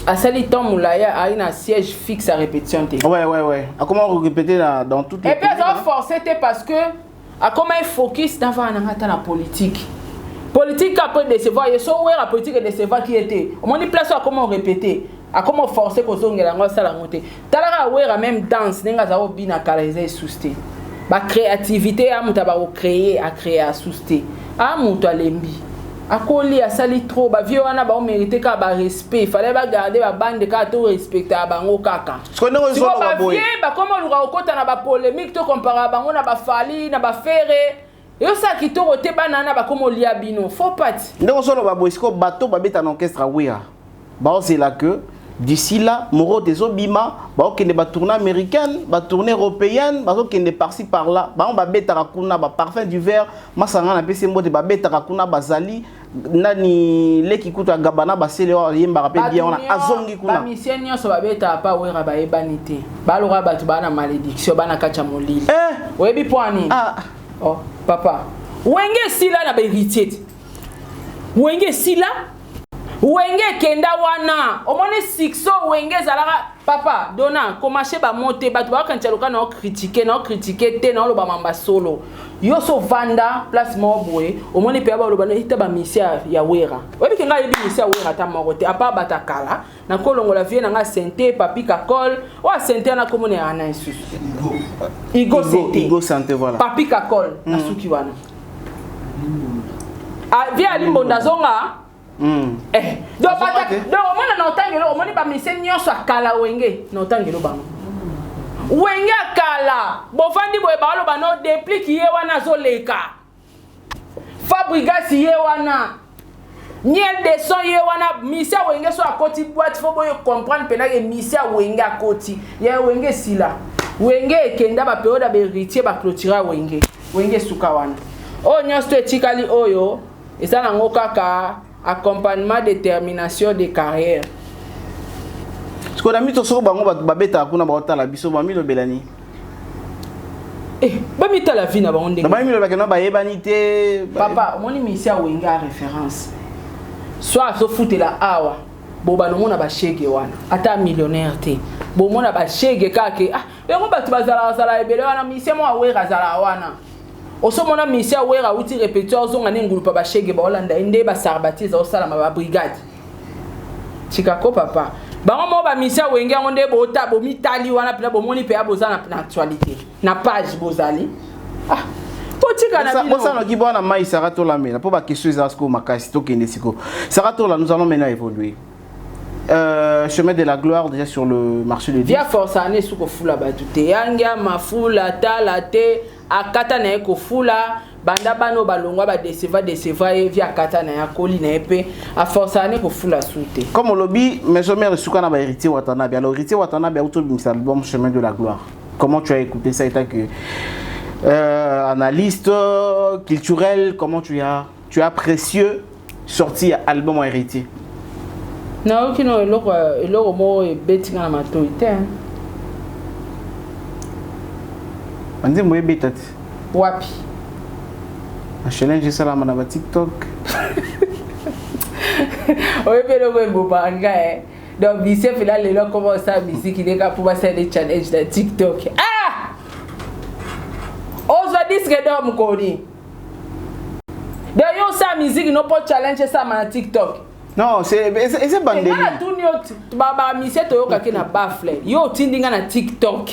asali temps mulaya a une siège fixe à répétition te. Ouais. A comment répéter dans toutes les. Et puis azo forcer te parce que a comment focus dans la politique. Politique après décevoir, il so la politique décevoir qui était. On dit place à comment répéter, à comment forcer ko zongela ngo sala ngote. Talaka wera même danse nenga za obina kala souste. Ba créativité a muta ba créer a créer a souste. A mutu alembi. Akoli asali trop ba vieux wana ba mérité ka ba respect, fallait ba garder ba bande ka to respecter bango kaka. Si ba vieux ba comment luka okota na ba polémique to comparer bango na ba Fally na ba Ferré. Yo sa kitoko te banana ba komo lia bino faut pas. Ndeko solo ba boisiko bateau ba beta na orchestre wera. Ba c'est là que d'ici là moro des obima ba okende ba tournée américaine, ba tournée européenne, ba okende par-ci par-là, ba on ba beta kuna ba parfum du verre, masanga na pesi mbote ba beta kuna bazali nani leki kuta gabana ba sele wa yemba pe bien on azongi kuna. Ba mission nyonso ba beta pa wera ba ebanité. Ba lora ba tu ba na malédiction ba na kacha molili. Eh oyebi poani. Ah oh papa Wenge sila na ba héritier. Wenge sila Wenge kenda wana omoni sixo Wenge zalaka papa dona komache ba monter bato ba kantia loka na critiquer na critiquer te na loba mamba solo yo so vanda place mo boye omoni pe ba loba na ita ba misia ya wera oyebi ke nga yebi misia wera ta moko te apa batakala na kolongola vie na nga sente papi kakol o sente na komone ya na isusu Igo sente Igo sente voilà papi kakol na suki wana a vie alimbonda zonga. Eh, donc omona na otangelo omoni ba mise nyonso akala Wenge na otangelo bango. Wenge akala bofandi boye baloba no déplique ye wana azoleka. Fabregas ye wana. Miel de son ye wana mise Wenge so akoti boîte faut boye comprendre pena que mise Wenge akoti. Ya Wenge sila. Wenge ekenda ba période ba héritier ba clôturer Wenge. Wenge suka wana. O nyonso etikali oyo eza nango kaka accompagnement détermination de carrière. Ce qu'on a mis sur bango ba beta kuna ba otala biso ba milo belani. Eh, ba mita la vie na bango ndenge. Ba milo bakena ba yebanité. Papa, moni misia Wenga référence. Soit zo futela awa, bo ba nomona ba shege wana. Ata millionnaire te. Bo mona ba shege kake ah, yango batu bazala zala ebele wana misia mo awera zala wana. Osomona misia wera uti répétition ozonga ne ngulupa ba shege ba Hollanda nde ba sarbati za osala ma ba brigade. Chikako papa. Bango mo ba misia Wenge ngo nde bota bo mitali wana pina bo moni pe aboza na actualité. Na page bozali. Ah. Botika na bino. Bosanoki bwana mai Sarah Tola mela po ba question eza siko makasi tokende siko. Sarah Tola, nous allons maintenant évoluer. Chemin de la gloire déjà sur le marché de Via force ane suko fula batu te yangia mafula tala te akata na ye kofula banda bana balongwa ba deceva deceva ye via akata na ye akoli na ye pe a force ane kofula su te. Comme olobi maison mère suka na ba Héritier Watanabe. Alors Héritier Watanabe a auto album Chemin de la gloire. Comment tu as écouté ça étant que analyste culturel, comment tu as apprécié sorti album Héritier? Nayoki no eloko eloko moko ebetinga na matoi te. Banzembo ebeta te. Wapi? Na challenge esalama na ba TikTok. Oyebi eloko ebomaka ngai. Donc Bicef là lelo comment ça musique il est pour passer des challenges na TikTok. Ah! Ozwa disque d'or mokoni. Donc yo sa musique no po challenge ça na TikTok. Non, c'est bandeli. Nga tuni yo ba ba mise toyokaki na baffle. Yo otindi nga na TikTok.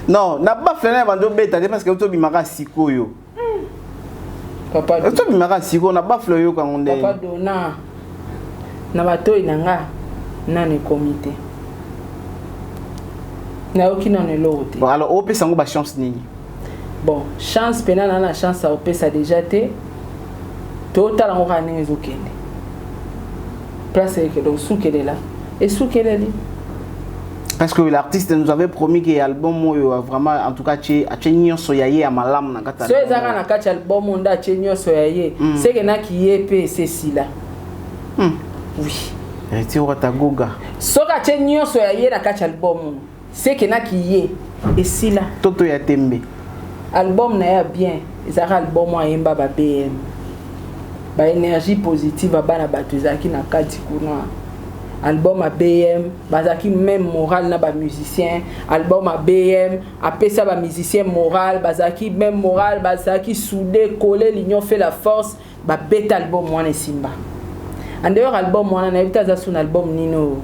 Non, na baffle na bando beta te parce que otobimaka sikoyo. Papa otobimaka sikoyo na baffle oyoka ngo nde. Papa Dona na batoi na nga nanu ekomi te. Nayoki nanu eloko te. Bon, alors opesa ngo ba chance nini? Bon, chance pena na na chance opesa déjà te. Totala ngo kaka ndenge ezokende. Place ekende osukelela. Esukeleli. Parce que l'artiste nous avait promis que l'album oyo vraiment en tout cas atie nyonso ya ye ya malamu na kati. So ezaka na kati album oyo nde atie nyonso ya ye. C'est que naki ye pe esesila. Oui. Héritier Watagoga. Soki atie nyonso ya ye na kati album oyo, c'est que naki ye esila. Toto ya tembe. Album na ya bien, ezaka album oyo ayemba ba BM. Ba énergie positive bana bato ezalaki na kati kuna. Album à BM, bazaki même moral na ba musicien. Album à BM, apesa ba musicien moral, bazaki même moral, bazaki soudé, collé, l'union fait la force, ba beta album wana simba. En dehors album wana na evita za son album nino.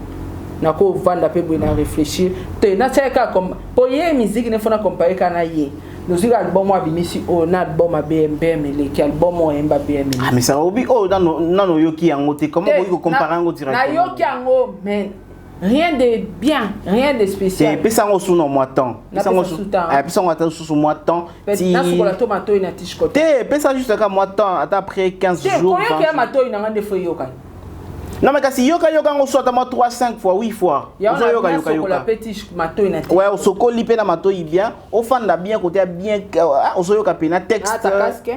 Na ko vanda pe na réfléchir. Te na tseka comme po ye musique ne fona comparer kana ye. Nous avons album à Bimisi, oh, na album à BM, BM, les album à Mba BM. Ah, mais ça, obi, oh, dans yoki yango, te, comment vous comparer yango directement? Na yoki yango, mais rien de bien, rien de spécial. Et puis ça, on sous moi temps. Na puis ça, on attend sous moi temps. Na sukola to matoi na tiche côté. Te, puis ça juste moi temps, après 15 jours. Te, koyoki ya matoi na ngande fo yoka. Non mais kasi yoka yoka ngo soit moi 3 5 fois 8 fois. Ozo yoka yoka yoka. Petit matoi na. Ouais, osokoli pe na matoi bien, ofanda bien côté bien ozo yoka pe na texte. Ah ta casque.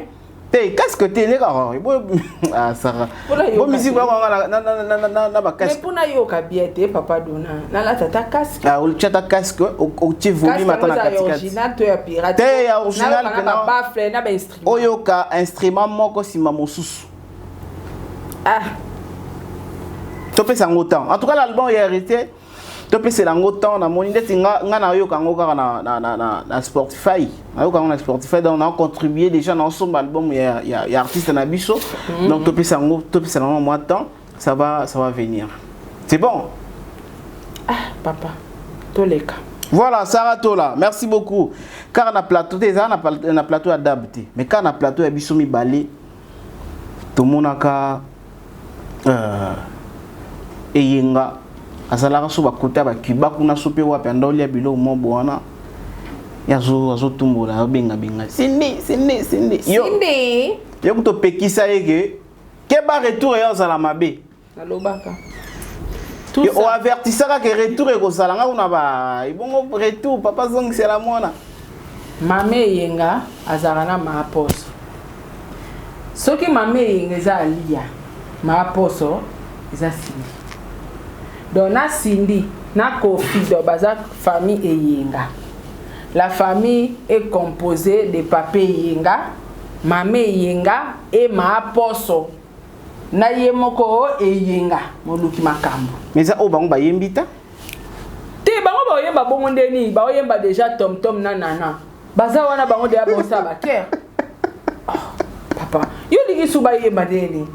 Te casque te ne ka bo ah Sarah. Bo musique ba na na na na na ba casque. Mais pona yoka bien te papa Dona. Na la ta casque. Ah o tata casque o ti volume ata na kati kati. Original to ya pirate. Te ya original na ba baffle na ba instrument. Oyoka instrument moko sima mosusu. Ah. Topesa yango temps. En tout cas l'album est hérité. Topesa yango temps na moni ndeti nga na yoka yango kaka na Spotify. Na yoka yango na Spotify donc on a contribué déjà dans son album ya ya artiste na biso. Donc topesa yango moi temps, ça va venir. C'est bon. Ah papa, toleka. Voilà Sarah Tola, merci beaucoup. Car na plateau te za na plateau adapté. Mais car na plateau ya biso mibale tomonaka eyenga azalaka so bakota bakiba kuna so mpe wapi andolia biloko mobo wana yazo azotumbola abenga benga Cindy Cindy Cindy yo Cindy yo kutopekisa ye ke keba retour ya ozala mabe nalobaka tout ça o avertisaka ke retour ekozala nga kuna ba ibongo retour papa zongisela mwana mame eyenga azala na maaposo. Soki mame eyenga eza alia maaposo eza Cindy. Donc na Cindy na Kofi donc baza famille eyenga. La famille est composée de papa eyenga, mame eyenga et maaposo. Na ye moko eyenga moluki makambo. Mais ça o bango ba yembita? Te bango ba yemba bongo ndeni, ba yemba déjà tom tom na nana. Baza wana bango de bosa ba cœur. Oh, papa, yo lingi suba yemba ndeni.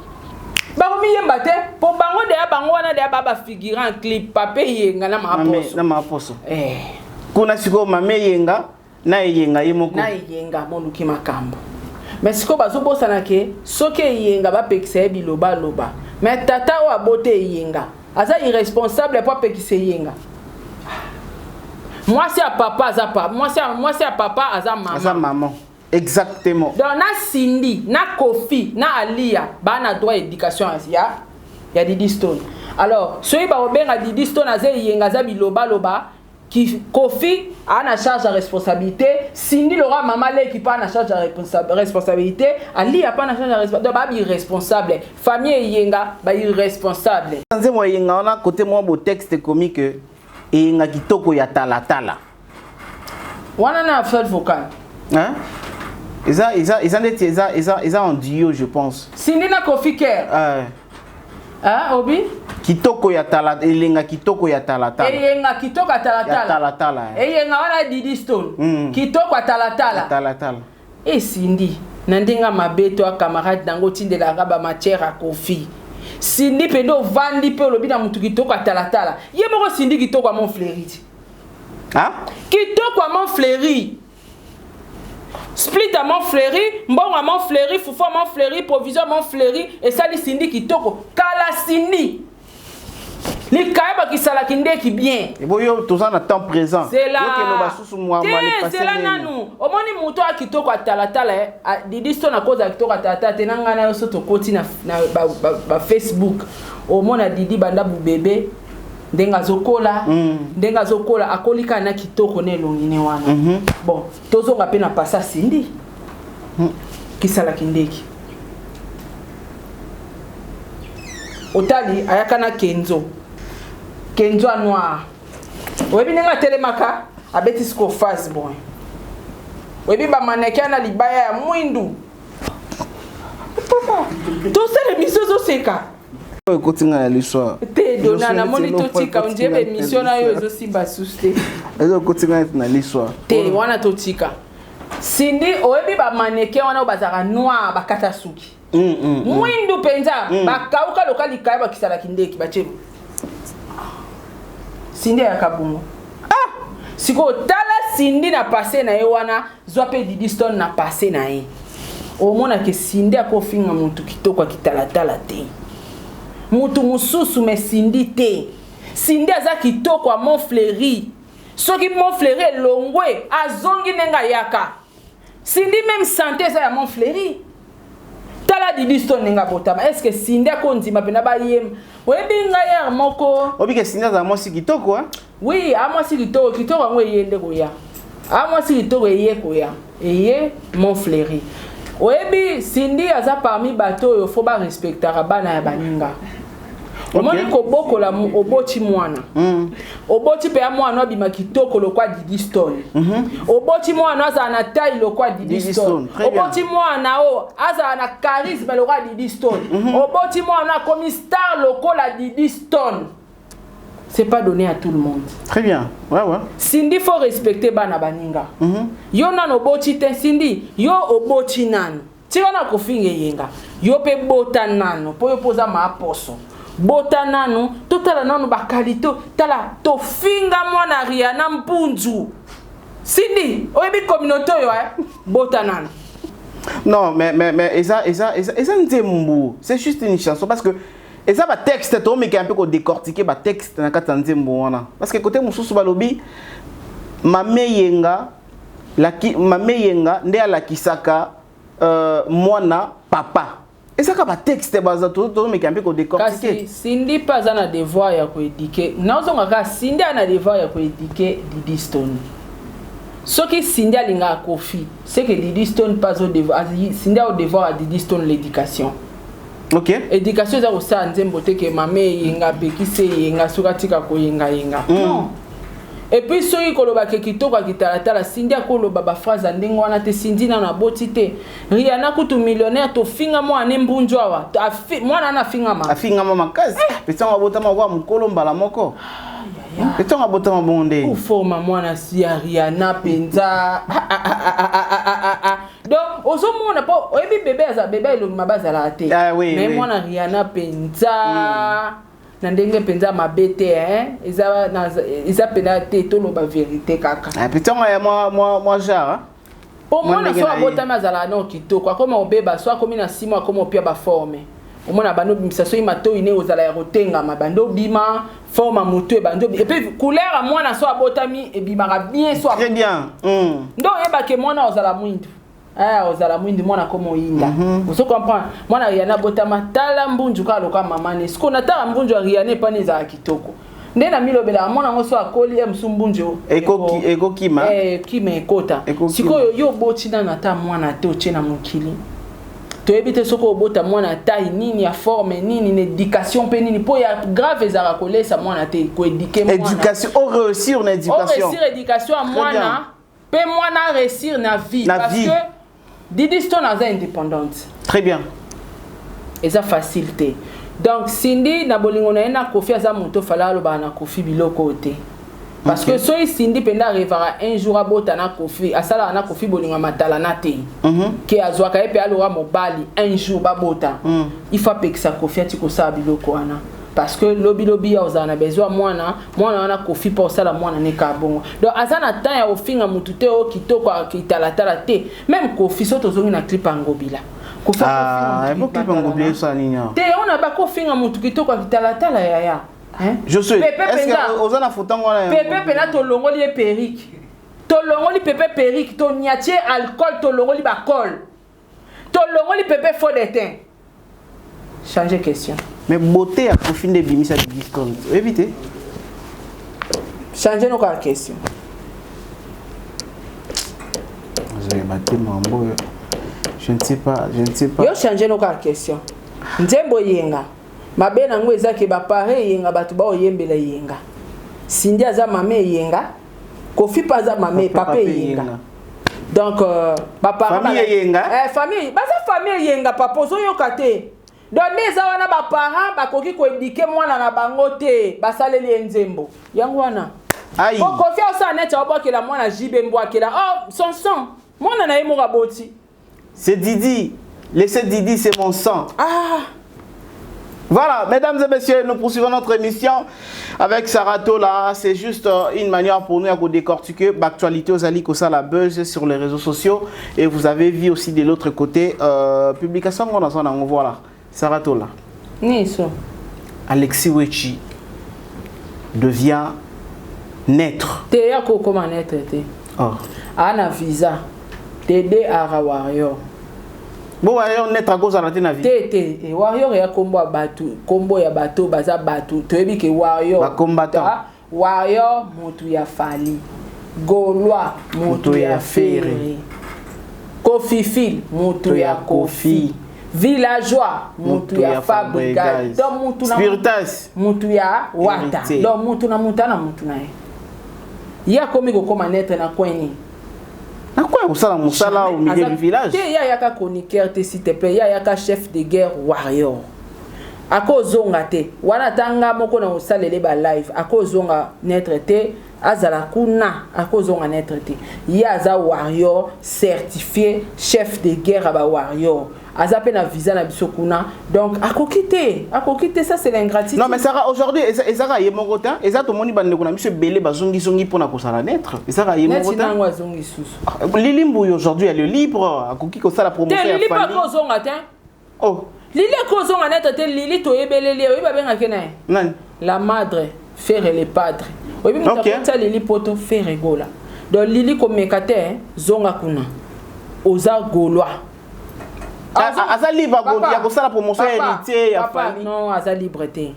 Bango mi yemba te, po bango de bango wana de ba ba figurant clip papa eyenga na maaposo. Na maaposo. Eh. Kuna siko mame eyenga. Na Eyenga ye moko. Na Eyenga moluki makambo. Mais sikoyo bazobosana ke soki Eyenga bapekisa ye bilobaloba, mais tata oyo abota Eyenga aza irresponsable po apekisa Eyenga. Mwasi ya papa aza pa, mwasi ya papa aza mama. Aza maman. Exactement. Donc na Cindy, na Kofi, na Alia, ba na droit éducation ya Didi Stone. Alors, soki ba obenga Didi Stone aza Eyenga, aza bilobaloba, ki Kofi a na charge ya responsabilité, Cindy Laura mama leki pa na charge ya responsabilité, Alia pa na charge ya responsabilité, donc ba irresponsable. Famille Eyenga ba irresponsable. Nzembo Eyenga wana côté moi beau texte comique Eyenga kitoko ya talatala. Wana na affaire vocale. Hein? Eza eza eza neti eza eza eza en duo, je pense. Cindy na Kofi Kerr. Hein, Obi? Kitoko ya tala, elenga kitoko ya talatala. Eyenga kitoko ya talatala. Ya talatala. Eyenga wana Didi Stone. Kitoko ya talatala. Ya talatala. E Cindy, na ndenga mabe to camarade nango tindelaka ba matière ya Kofi. Cindy pe ndo vandi pe olobi na mutu kitoko ya talatala. Ye moko Cindy kitoko ya Montfleury. Hein? Kitoko ya Montfleury. Split à Montfleury, mbongo à Montfleury, fufu à Montfleury, provision à Montfleury, et sali Cindy kitoko. Kala Cindy. Likaya bakisalaki ndeki bien. Et bon yo toza na temps présent. C'est là. Yo ke loba susu mwa Te, mwa le passé c'est là nini. nanu. Omoni moto a kitoko atalatala, eh, Didi Stone a cause ya kitoko atalatala te na ngana yo so tokoti na ba Facebook. Omona Didi banda bu bébé ndenga azokola, ndenga azokola akolika na kitoko na elongi ne wana. Bon, tozonga pe na passa Cindy. Kisalaki ndeki. Otali ayaka na Kenzo. Kenzo a noir. Oyebi ndenge atelemaka, abeti siko face boy. Oyebi ba mannequin na libaya ya mwindu. Papa, tosala émission ezoseka. Oyo ekotinga na liso. Te dona namoni totika ondiebe émission na yo ezosimba susu te. Ezokotinga na liso. Te wana totika. Cindy oyebi ba mannequin wana oyo bazalaka noir bakata suki. Mwindu penza bakauka loka likaya bakisalaki ndeki batie. Cindy ayaka bongo. Sikoyo tala Cindy na passé na ye wana, zwa pe Didi Stone na passé na ye. Omonake Cindy akofinga mutu kitoko akitalatala te. Mutu mususu me Cindy te. Cindy aza kitoko ya Montfleury. Soki Montfleury elongwe, azongi ndenge ayaka. Cindy même santé eza ya Montfleury. Tala Didi Stone ndenge abotama. Est-ce que Cindy akondima pena bayem? Oyebi ngai hier moko. Oyebi ke Cindy aza mwasi kitoko, hein? Oui, a mwasi kitoko, kitoko yango eye nde koya. A mwasi kitoko eye koya. Eye Montfleury. Oyebi Cindy aza parmi bato oyo faut ba respectaka bana ya baninga. Omoni kobokola oboti mwana. Oboti pe ya mwana abima kitoko lokwa Didi Stone. Oboti mwana azala na taille lokwa Didi Didi Stone. Stone, très bien. Oboti mwana o azala na charisme lokwa Didi Stone. Oboti mwana akomi star lokola Didi Stone. C'est pas donné à tout le monde. Très bien. Ouais, ouais. Cindy, faut respecter bana baninga. Yo nano oboti te Cindy, yo oboti nano. Tika na kofinga yenga. Yo pe bota nano, po yo poza ma poso. Bota nano, totala nano ba qualité, tala to finga mwana Rihanna Mpunzu. Cindy, oyebi communauté yo hein? Bota nano. Non, mais eza eza eza eza nzembo. C'est juste une chanson parce que eza ba texte to meka un peu ko décortiquer ba texte na kati ya nzembo wana. Parce que côté mususu balobi mame yenga laki mame yenga nde alakisaka mwana papa. Ezaka ba texte baza to meka un peu ko décortiquer. Kasi Cindy pa za na devoir ya ko éduquer. Nazonga ka Cindy a na devoir ya ko éduquer Didi Stone. Soki Cindy alinga Kofi, c'est que Didi Stone pas au devoir, Cindy a au devoir à Didi Stone l'éducation. Éducation eza kosala nzembo te ke mame eyenga apekisi eyenga soki atika koyengayenga. Non. Et puis soki koloba ke kitoko akitalatala, Cindy akoloba ba phrase ya ndenge wana te, Cindy nano aboti te. Rihanna kutu millionnaire tofinga mwana mbunju awa. Mwana wana afingama. Afingama makasi. Petit yango abotama kwa mokolo mbala moko. Petit yango abotama bongo nde. Uforma mwana si ya Rihanna penza. Donc ozomona po oyebi bébé aza bébé elongi mabe azalaka te. Ah, oui, Mais oui. mwana Rihanna penza. Na ndenge mpenza mabe te, hein? Eza mpenza te, toloba vérité kaka. Ah, petit yango ya mwa genre, hein? Mpo mwana so abotami, azalaka nao kitoko, akoma obeba. So akomi na 6 mois, akoma opia baforme. Omona bando obimisa soki matoi ne ozala ya kotengama, bando obima forme ya motu, ebandi. Et puis couleur ya mwana so abotami ebimaka bien so. Très bien. Nde oyebake mwana ozala mwindu, ozala mwindu, mwana akoma oyinda. Ozo comprendre? Mwana Riana abotama, tala mbunju kaka loka mama ne. Siko natala mbunju ya Riana epani, ezala kitoko. Nde na milobelaka mwana yango so akoli, ye mosu mbunju Ekokima. Kima ekota. Sikoyo yo oboti nano ata mwana te, otie na mokili, toyebi te soki obota mwana taille nini, ya forme nini, na éducation mpe nini. Mpo ya grave ezalaka kolesa mwana te, koéduquer. Éducation, oréussir na éducation. Oréussir éducation ya mwana, mpe mwana réussir na vie. Na parce vie. que Didi Stone aza indépendante. Très bien. Eza facile te. Donc Cindy na bolingo na ye na Kofi, aza moto fala alobaka na Kofi biloko oyo te, parce que soki Cindy mpenza arrivaka un jour abota na Kofi, asalaka na Kofi bolingo ya matala na te, ke azwaka ye mpe aloka mobali, un jour babota, il faut apekisa Kofi ati kosala biloko wana, parce que lobilobi ya ozala na besoin ya mwana, mwana wana Kofi mpo osala mwana ne kaka bongo. Donc aza na temps ya kofinga motu te oyo kitoko akitalatala te. Même Kofi, so tozongi na clip ya Ngobila, Kofi Ah, akofinga motu clip kitoko. Ngobila esala nini awa? Te, ona bakofinga motu kitoko akitalatala, yaya. Hein? Je suis Pepe est-ce mpenza. que oza na photo yango wana ya Pepe mpena, tolongoli ye perruque, tolongoli pepe perruque, toniatie alcool, tolongoli bakole, tolongoli pepe fond de teint. Changer question. Mais beauté ya Kofi nde ebimisa Didi Stone, oyebi te? Changer no kaka question. Ozoyeba te mambo oyo, je ne sais pas, je ne sais pas. Yo changer no kaka question. Nzembo eyenga, mabe nango eza ke bapare eyenga, bato baoyembela eyenga. Cindy aza mama eyenga, Kofi mpe aza mama papa eyenga. Donc baparent Famille eyenga? Famille baza famille eyenga, papa, ozoyoka te? Donc nde eza wana, baparent bakoki koéduquer mwana na bango te, basaleli ye nzembo yango wana. Aïe. Po Kofi osala neti aobwakela mwana jibe mbwakela, oh, son sang, mwana na ye moko aboti. C'est Didi. Laissez Didi, c'est mon sang. Ah. Voilà, mesdames et messieurs, nous poursuivons notre émission avec Sarah Tola. C'est juste une manière pour nous à décortiquer l'actualité aux Ali la buzz sur les réseaux sociaux. Et vous avez vu aussi de l'autre côté, publication qu'on a on voilà. Sarah Tola. Niso. Alexis Wechi devient naître. Te, ya kokoma naître te. Oh. Ana visa td ara warrior. Bon, warrior naître à cause de la vie. Te te, warrior ya kombo ya bato, kombo ya bato baza bato toyebi ke warrior. Bacombattant. Warrior motu ya Fally, Gaulois motu ya Ferre, Kofifil motu ya Kofi, villageois motu ya Fabregas. Donc mutu na Spiritas. Mutu ya Wata. Héritier. Donc mutu na mutu ana mutu na ye. Ye akomi kokóma naître na coin nini? Na quoi kosala mosala au milieu du village? Te, ye ayaka chroniqueur te, s'il te plaît. Ye ayaka chef de guerre warrior, akozonga te wana. Ata nga moko na kosalele balive, akozonga naître te, azala kuna, akozonga naître te. Ye aza warrior certifié, chef de guerre ya bawarrior, aza mpe na visa na biso kuna. Donc akoki te, akoki te, ça c'est l'ingratitude. Non mais Sarah, aujourd'hui ezaka ye moko te. Eza tomoni bandeko na biso ebele bazongisongi mpona kosala naître. Ezaka ye moko neti te. Nango azongi susu. Lili Mbuyi aujourd'hui elle est libre, akoki kosala Te. promotion ya Lili mpe Fally. akozonga te. Oh. Lili akozonga nete te. Lili toyebeleli ye, oyebi babengaki na ye? Nani? La madre Ferre, le padre. Oyebi moto akotia Lili poto? Ferre Gola. Donc Lili komeka te, eh, zonga kuna, oza Gaulois. Aza libre ya kosala promotion ya Héritier, ya Fally. Non, aza libre te.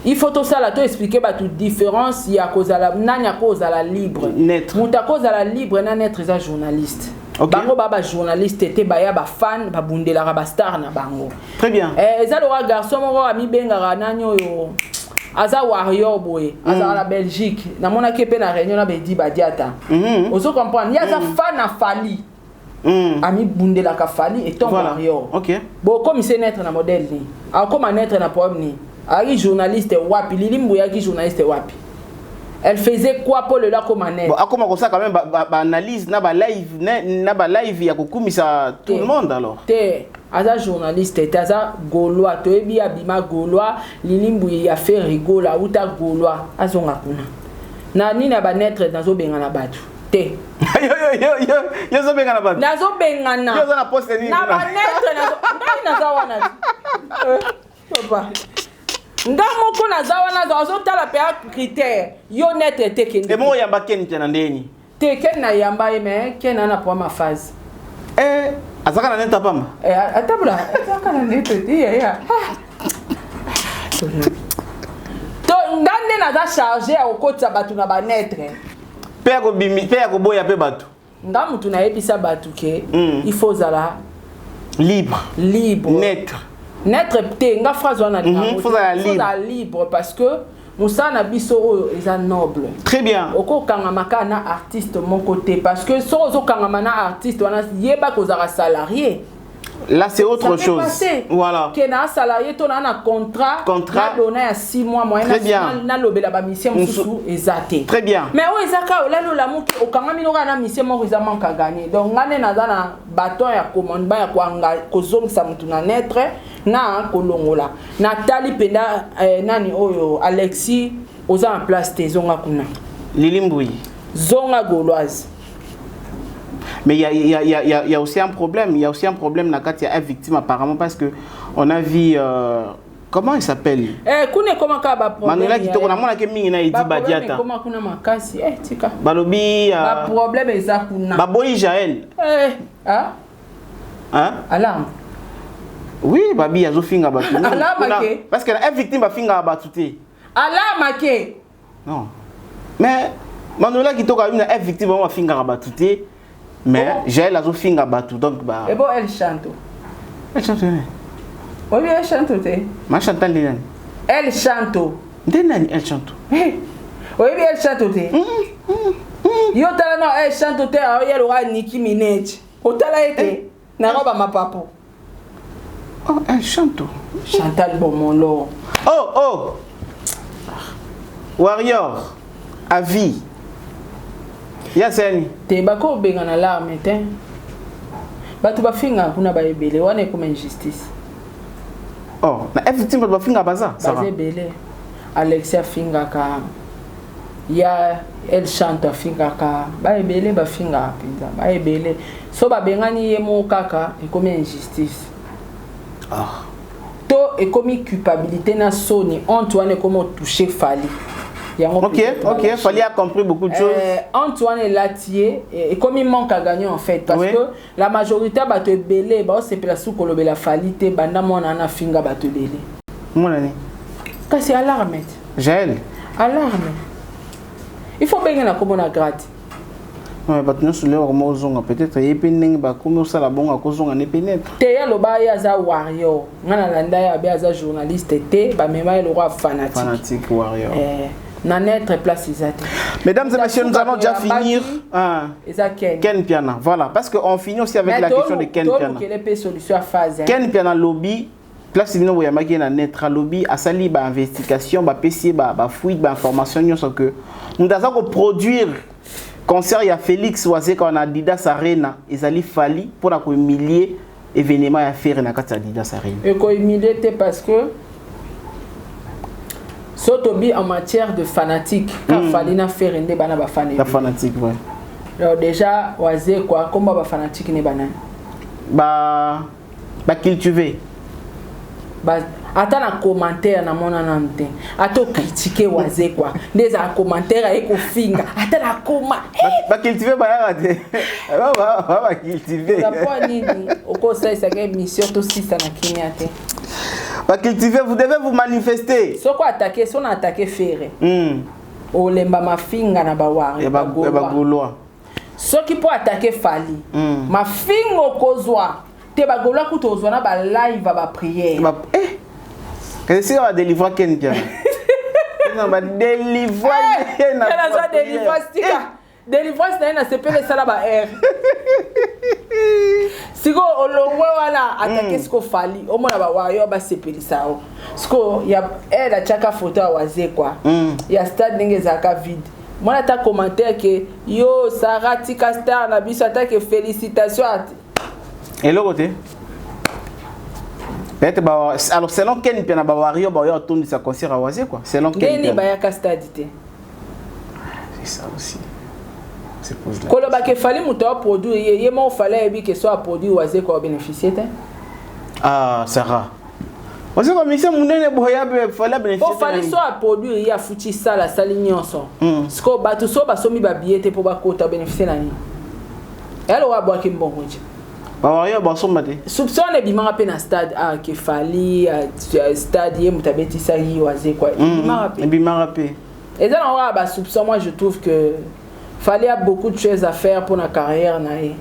Il faut tosala to expliquer bato différence ya kozala nani akozala libre. Naître. Moto akozala libre na naître eza journaliste. Bango baa bajournaliste te, baya bafan, babundelaka bastar na bango. Très bien. Eza loka garçon moko amibengaka nani oyo aza warrior boye, azalaka na Belgique, namonaki mpe na réunion na bedi badiata. Ozo comprendre? Ye aza fan na Fally, amibundelaka Fally etant warrior. Bokomisa naître na modèle nini? Akoma naître na problème nini? Ayaki journaliste wapi? Lili Mbuya ayaki journaliste wapi? Elle faisait quoi pour lelo akoma naître? Bon, akoma kosala quand même ba analyse na ba live, na ba live ya kokumisa tout le monde alors. Te. Aza journaliste te, aza Gaulois. Toyebi, abima Gaulois. Lilimbu ya Ferre Gola, auta Gaulois, azonga kuna na nini ya banetre. Nazobengana bato te. Yo ozobengana bato? Nazobengana. Yo oza na poste nini? Na banetre ngai naza wana te. Papa, nga moko naza wana, azotala mpe a critère yo netre te, kende. Emo oyamba Ken Mpiana ndeni? Te, Ken nayamba ye, mais Ken ana po ma phase. Eh, azaka na neta pamba. Eh, atabula azaka na netre te, yaya. To nga nde naza charge ya kokotisa bato na banetre. Mpe ya kobimi, mpe ya koboya mpe bato. Nga mutu nayebisa bato ke il faut ozala libre. Libre. Neutre. Neutre te, nga phrase wana. Faut ozala libre. Ozala libre parce que mosala na biso oyo eza noble. Très bien. Okokangama kaka na artiste moko te, parce que soki ozokangama na artiste wana, yeba kozala salarié. Là, c'est autre Ça peut chose. passer. Voilà. Ke na salarié to na na contrat. Contrat. Nadona ya 6 mois moyen. Très bien. Nalobela bamission mosusu eza te. Très bien. Mais oyo eza kaka olali, olamuki, okangami no kaka na mission moko, eza manque à gagner. Donc nga nde naza na baton ya commandement ya kozongisa motu na netre na kolongola. Natali mpenza nani oyo, Alexis, oza na place te, ezonga kuna. Lili Mbouyi. Zonga Gauloise. Mais il y a, il y, a, il y, a, il y a aussi un problème. Il y a aussi un problème na kati ya victime apparemment, parce que on a vu comment il s'appelle? Kuna ekoma kaka baproblème. Manuela Kitoko na mona ke mingi na Edi Badiata. Ekoma kuna makasi, tika. Balobi Baproblème eza kuna. Baboyi Jaël. Ah? Hein? Alarme. Oui, babi azofinga bato. Alarme ke. Parce que la victime bafinga bato te. Alarme ke. Non. Mais Manuela Kitoko a une victime bafingaka bato te. Mais Oh. Jaël azofinga bato, donc ba Ebo El Chanto. El Chanto nani? Oyebi El Chanto te? Ma Chantal nde nani? El Chanto. Nde nani El Chanto? Hey, oyebi El Chanto te? Yo tala na El Chanto te, aoya loka Nicki Minaj. Otala ye te na roba mapapo. Oh, El Chanto. Chantal Bomolo. Oh. Warrior. À vie. Yaseni. Te, bako obenga na larme te. Bato bafingaka kuna baebele wana, ekoma injustice. Oh, na F victime bato bafinga baza. Ça Baza va. ebele. Alexi afingaka ya El Chante, afingaka baebele, bafingaka mpenza baebele. So babengani ye moko kaka, ekomi injustice. Ah. To ekomi culpabilité na soni, honte wana ekomi otouche Fally yango. Ok, Fally a compris beaucoup de choses. Honte wana elati ye, ekomi manque à gagner en fait, parce Oui. que la majorité ya bato ebele baosepela su kolobela Fally te banda mwana wana afinga bato ebele. Mon ami. Kasi alarme te. Jaël. Alarme, il faut benge na komona grade. Non, mais bato nyonso lelo bakoma kozonga, peut-être ye mpe ndenge bakomi osala bongo, akozonga ne pénètre. Te, ye aloba ye aza warrior. Nga nalanda ye, abe aza journaliste te, bamema ye lokwa fanatique. Fanatique warrior. Na netre place eza te. Mesdames et messieurs, nous allons déjà finir. Ah. Eza Ken. Ken Piana, voilà. Parce qu'on finit aussi avec la question de Ken Piana. Tolukele mpe solution ya phase, hein. Ken Piana lobi, place bino boyambaki ye na netre, alobi asali bainvestigation, bapesi ye bafuite, bainformation nyonso ke moto aza koproduire concert ya Félix Wazekwa na Adidas Arena ezali Fally, mpona kohumilie événement ya Ferre na kati ya Adidas Arena. Ekohumilie te, parce que so tobi en matière de fanatique ka Fally na Ferre nde bana bafana. La fanatique, ouais. Alors déjà Wazekwa, komba bafanatique ne banani? Ba bacultivé. Ata na commentaire namona nanu te, ata okritike Wazekwa nde ezala commentaire aye kofinga, ata na koma. Bacultivé bayaka te, bacultivé. Po nini okosalisaka émission tosisa na kimia te? Bacultivé, vous devez vous manifester. Soko atake, so na atake Ferre, olemba mafinga na bawari. Ya bagaulois. Soki mpo atake Fally, mafinga okozwa te, bagaulois kuta ozwa na balive ya baprière. Eh, kasi esika badélivra Ken Piana, badélivra. Azwa délivrance, tika délivrance na ye na sepele esala ba aire. Sikoyo olongwe wana, atake siko Fally, omona bawayo basepelisa yo. Sikoyo ya ere atiaka foto ya Wazekwa ya stade ndenge ezalaka vide, mwana ata commentaire ke yo Sara tika star na biso, atake félicitation Eloko te. Peut-être ba, alors selon Ken Piana, ba Wario ba yo tondisa concert à Wazé quoi. Selon Ken Ndeni bayaka stade te. C'est ça aussi. C'est pose là. Koloba ke Fally moto a produire ye, ye moko Fally ayebi ke so a produire Wazekwa bénéficier te. Ah, Sarah. Wazekwa mission munene boya be Fally bénéficier. Po Fally so a produire ye afuti sala sali nyonso. Siko bato so basomi ba billet te po bakota bénéficier na nini? Elo abwaki mbongo ti. Bawario basomba te. Soupçon ebimaka mpe na stade, ah, ke Fally stade ye moto abetisaki Wazekwa. Ebimaka mpe. Ebimaka mpe. Eza na kaka basoupçon. Moi, je trouve que Fally a beaucoup de choses à faire pour na carrière na ye.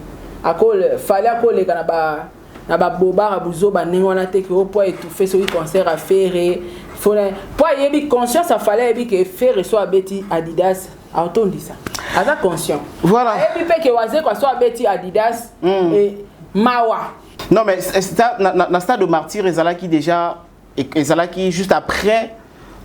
Fally akoleka na ba na babobara buzoba ndenge wana te ke o po étouffer soki concert a Ferre po ayebi conscience. Afali ayebi ke Ferre so abeti Adidas aotondisa, aza conscient. Voilà. Ayebi mpe ke Wazekwa so abeti Adidas e mawa. Non mais na stade de Martyr ezalaki déjà, ezalaki juste après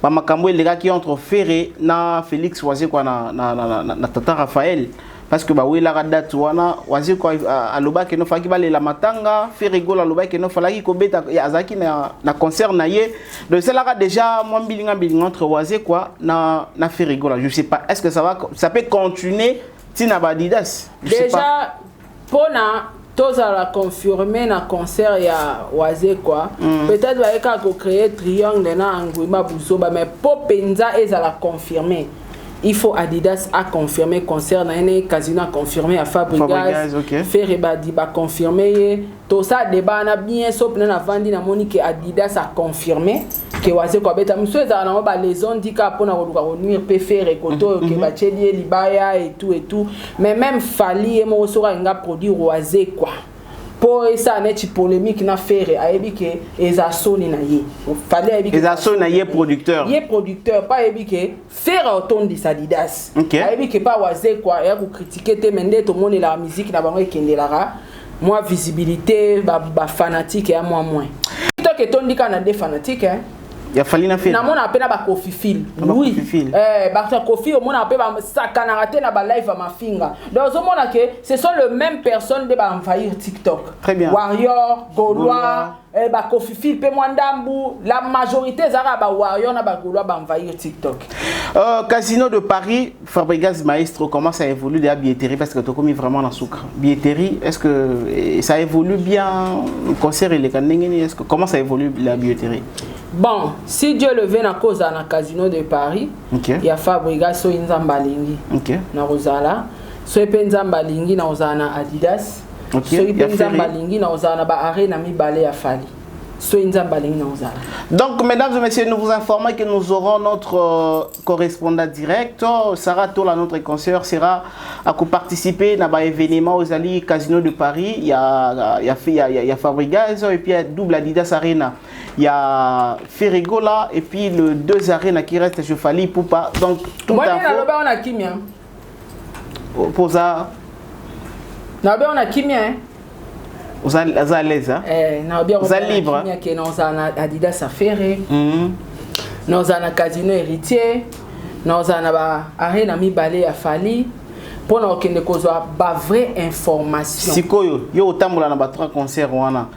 bamakambo elekaki entre Ferre na Félix Wazekwa na tata Raphaël, parce que bawelaka date wana. Wazekwa alobaki no falaki balela matanga, Ferre Gola alobaki no falaki kobeta, azalaki na concert na ye. Donc esalaka déjà mwa mbilinga mbilinga entre Wazekwa na Ferre Gola. Je sais pas, est ce que ça va, ça peut continuer ntina ba Adidas? Déjà mpona tozala confirmé na concert ya Wazekwa, peut-être baye kaka kocréer triangle na angwima buzoba, mais mpo mpenza ezala confirmé, il faut Adidas a confirmé concert na ye ne Casino a confirmé ya Fabregas, Ferre badi baconfirme ye. Tosala débat wana bien. So mpena navandi, namoni ke Adidas a confirmé ke Wazekwa abeta. Mosusu ezala nango balaison ndika mpona koluka konuire mpe Ferre kote oyo ke batieli ye libaya et tout et tout. Mais même Fally ye moko, soki alinga produire Wazekwa mpo esala neti polémique na Ferre, ayebi ke eza soni na ye. Fally ayebi. Eza soni na ye producteur. Ye producteur mpo ayebi ke Ferre otondisa Adidas. Ayebi ke mpa Wazekwa eya kocritiquer te, mais nde tomonelaka musique na bango ekendelaka mwa visibilité, bafanatique ya mwa moins. TikTok etondi kaka na deux fanatique, hein. Ya Fally na Ferre. Namona mpe na bakofifile. Oui, eh, bato ya Kofi omona mpe basakanaka te na balive ya mafinga. Donc ozomona ke ce sont le même personne nde baenvahir TikTok. Très bien. Warrior, Gaulois, eh, bakofifile mpe mwa ndambu. La majorité ezalaka bawarrior na bagaulois baenvahir TikTok. Casino de Paris, Fabregas Maestro, comment ça évolue de la billetterie? Parce que tu as vraiment dans sucre. Billetterie, est-ce que ça évolue bien? Concert et les est-ce que comment ça évolue la billetterie? Bon, si Dieu le veut, nakozala na Casino de Paris ya Fabregas soki Nzambe alingi. Nakozala. Soki mpe Nzambe alingi, nakozala na Adidas. Soki mpe Nzambe alingi, nakozala na baarena mibale ya Fally. Soki Nzambe alingi, nakozala. Donc, mesdames et messieurs, nous vous informons que nous aurons notre correspondant direct, Sarah Tola, notre conseillère, sera à participer à un événement aux Ali Casino de Paris. Il y a Fabregas et puis il y a double Adidas Arena. Il y a Ferre Gola et puis le deux arénas qui restent, je Fally Ipupa. Donc, tout Moi, info. On a kimia. Pour ça. Nalobi on a kimia, hein. Oza à l'aise, hein? Eh, nalobi. Oza libre. Kimia ke naozala na Adidas a Ferre. Naozala na Casino Héritier, naozala na ba arena mibale ya Fally mpona kokende kozwa bavrai information. Sikoyo yo otambola na ba trois concert wana,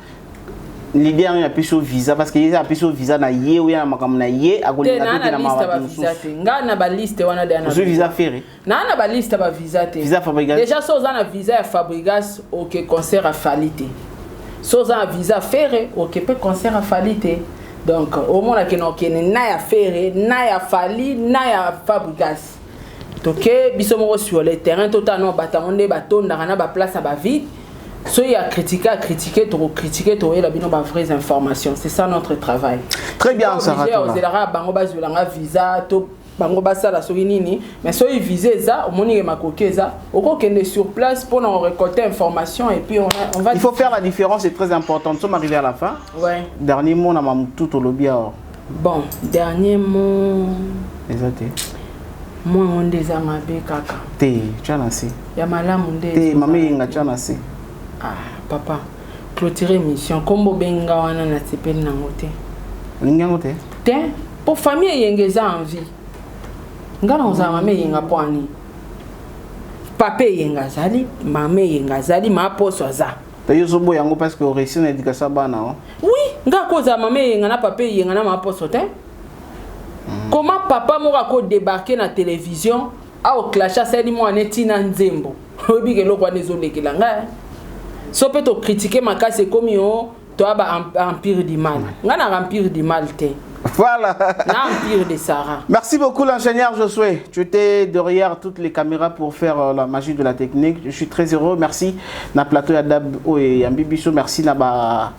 leader oyo apesi yo visa? Parce que ye apesi yo visa na ye, oya na makambo na ye. Te. Akolinga Naa te na na liste ya mabato bavisa mosusu. te. Ngai na baliste wana deya na Ozwi visa Ferre? Naa na baliste ya bavisa te. Visa Fabregas? Déjà, so oza na visa ya Fabregas, oke concert ya Fally te. So oza na visa Ferre, oke mpe concert ya Fally te. Donc omonake na okende na ya Ferre, na ya Fally, na ya Fabregas. Toke biso moko sur le terrain, totala no bato yango nde batondaka na baplace ya bavide. Soki ya critique, a critique, tokocritique, toyela bino bavraies informations. C'est ça notre travail. Très bien, Sarah Tola. Ozelaka bango bazwelanga visa to bango basala soki nini, mais soki visa eza, omoni ke makoki eza, okokende sur place mpona korécolter information et puis on va Il faut faire la différence, c'est très important. Nous sommes arrivés à la fin. Dernier mot na mamutu tolobi awa. Bon, dernier mot. Eza te. Mot yango nde eza mabe kaka. Te, tya na se. Ya malamu nde. Te, mama Eyenga, tya na se. Ah papa, clôture émission, kombo benga wana nasepeli nango te. Olingi yango te? Te, mpo famille Eyenga eza en vie. Nga na kozala mama Eyenga mpo ani papa Eyenga azali, mama Eyenga azali, maa poso aza. Yo ozoboya yango parce que oréussir na éducation ya bana o. Oui, nga kozala mama eyenga na papa eyenga na mama poso te. Comment papa moko akodébarquer na télévision, aoclasher, asali mwana etina nzembo? Oyebi ke eloko wana ezolekela ngai. So mpe tocritiquer makasi, ekomi o toya ba empire du mal. Ngai na empire du mal te. Voilà. Na empire de Sarah. Merci beaucoup, l'ingénieur Josué. Tu étais derrière toutes les caméras pour faire la magie de la technique. Je suis très heureux. Merci. Na plateau ya Dab oyambi biso. Merci na ba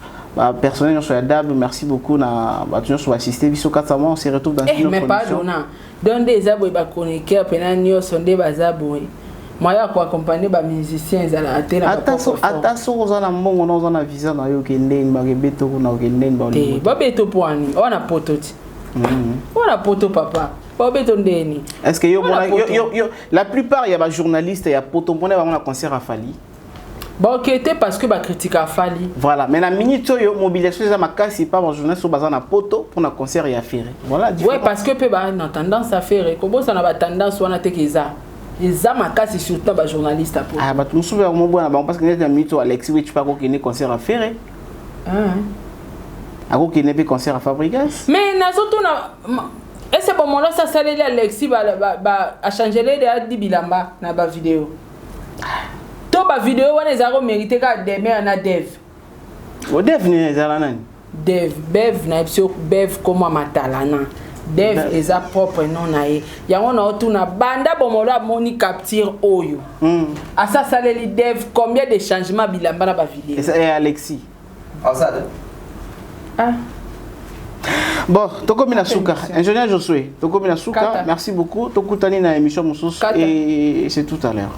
personnel nyonso ya Dab. Merci beaucoup na ba nyonso assister biso katama. On se retrouve dans une autre mais émission. Pardon. Donc nde eza boye, bachroniqueur mpena nyonso nde baza boye, moyen ya koaccompagner bamusicien ezalaka te na Ata so ata so oza na mbongo na oza na visa na yo, okendeni bakebeta kuna, okendeni. Te, babeto po ani oyo na poto ti, oyo na poto papa, babeto ndeni? Est-ce que yo mona yo, yo, yo la plupart ya ba journaliste ya poto mpona bango na concert ya Fally? Baoke te parce que bacritique ya Fally. Voilà, mais na minute oyo, mobilisation eza makasi pa bajournaliste oyo baza na poto mpona concert ya Ferre. Voilà. Ouais, parce que mpe ba na tendance ya Ferre, kobosana batendance wana te ke eza makasi, surtout na bajournaliste ya poto. Ah, bato mosusu bakomobwana bango parce que neti na minute oyo, Alexis Wetchi mpe akokende concert ya Ferre, akokende mpe concert ya Fabregas. Mais nazotuna, ese bomolosi asaleli Alexis, achangele de adi bilamba na bavideo to bavideo wana ezalaka komérite kaka Demer na Dev? Odev nini? Ezala nani? Dev, Bev na biso, Bev komwa matalana Dev eza propre nom na ye. Yango na otuna, banda bomolo amoni capture oyo, asa asaleli Dev combien de changement bilamba na bavideo? Alexis. Ah. Bon, tokomi na suka. Ingénieur Josué, tokomi na suka. Merci beaucoup. Tokutani na émission mosusu et c'est tout à l'heure.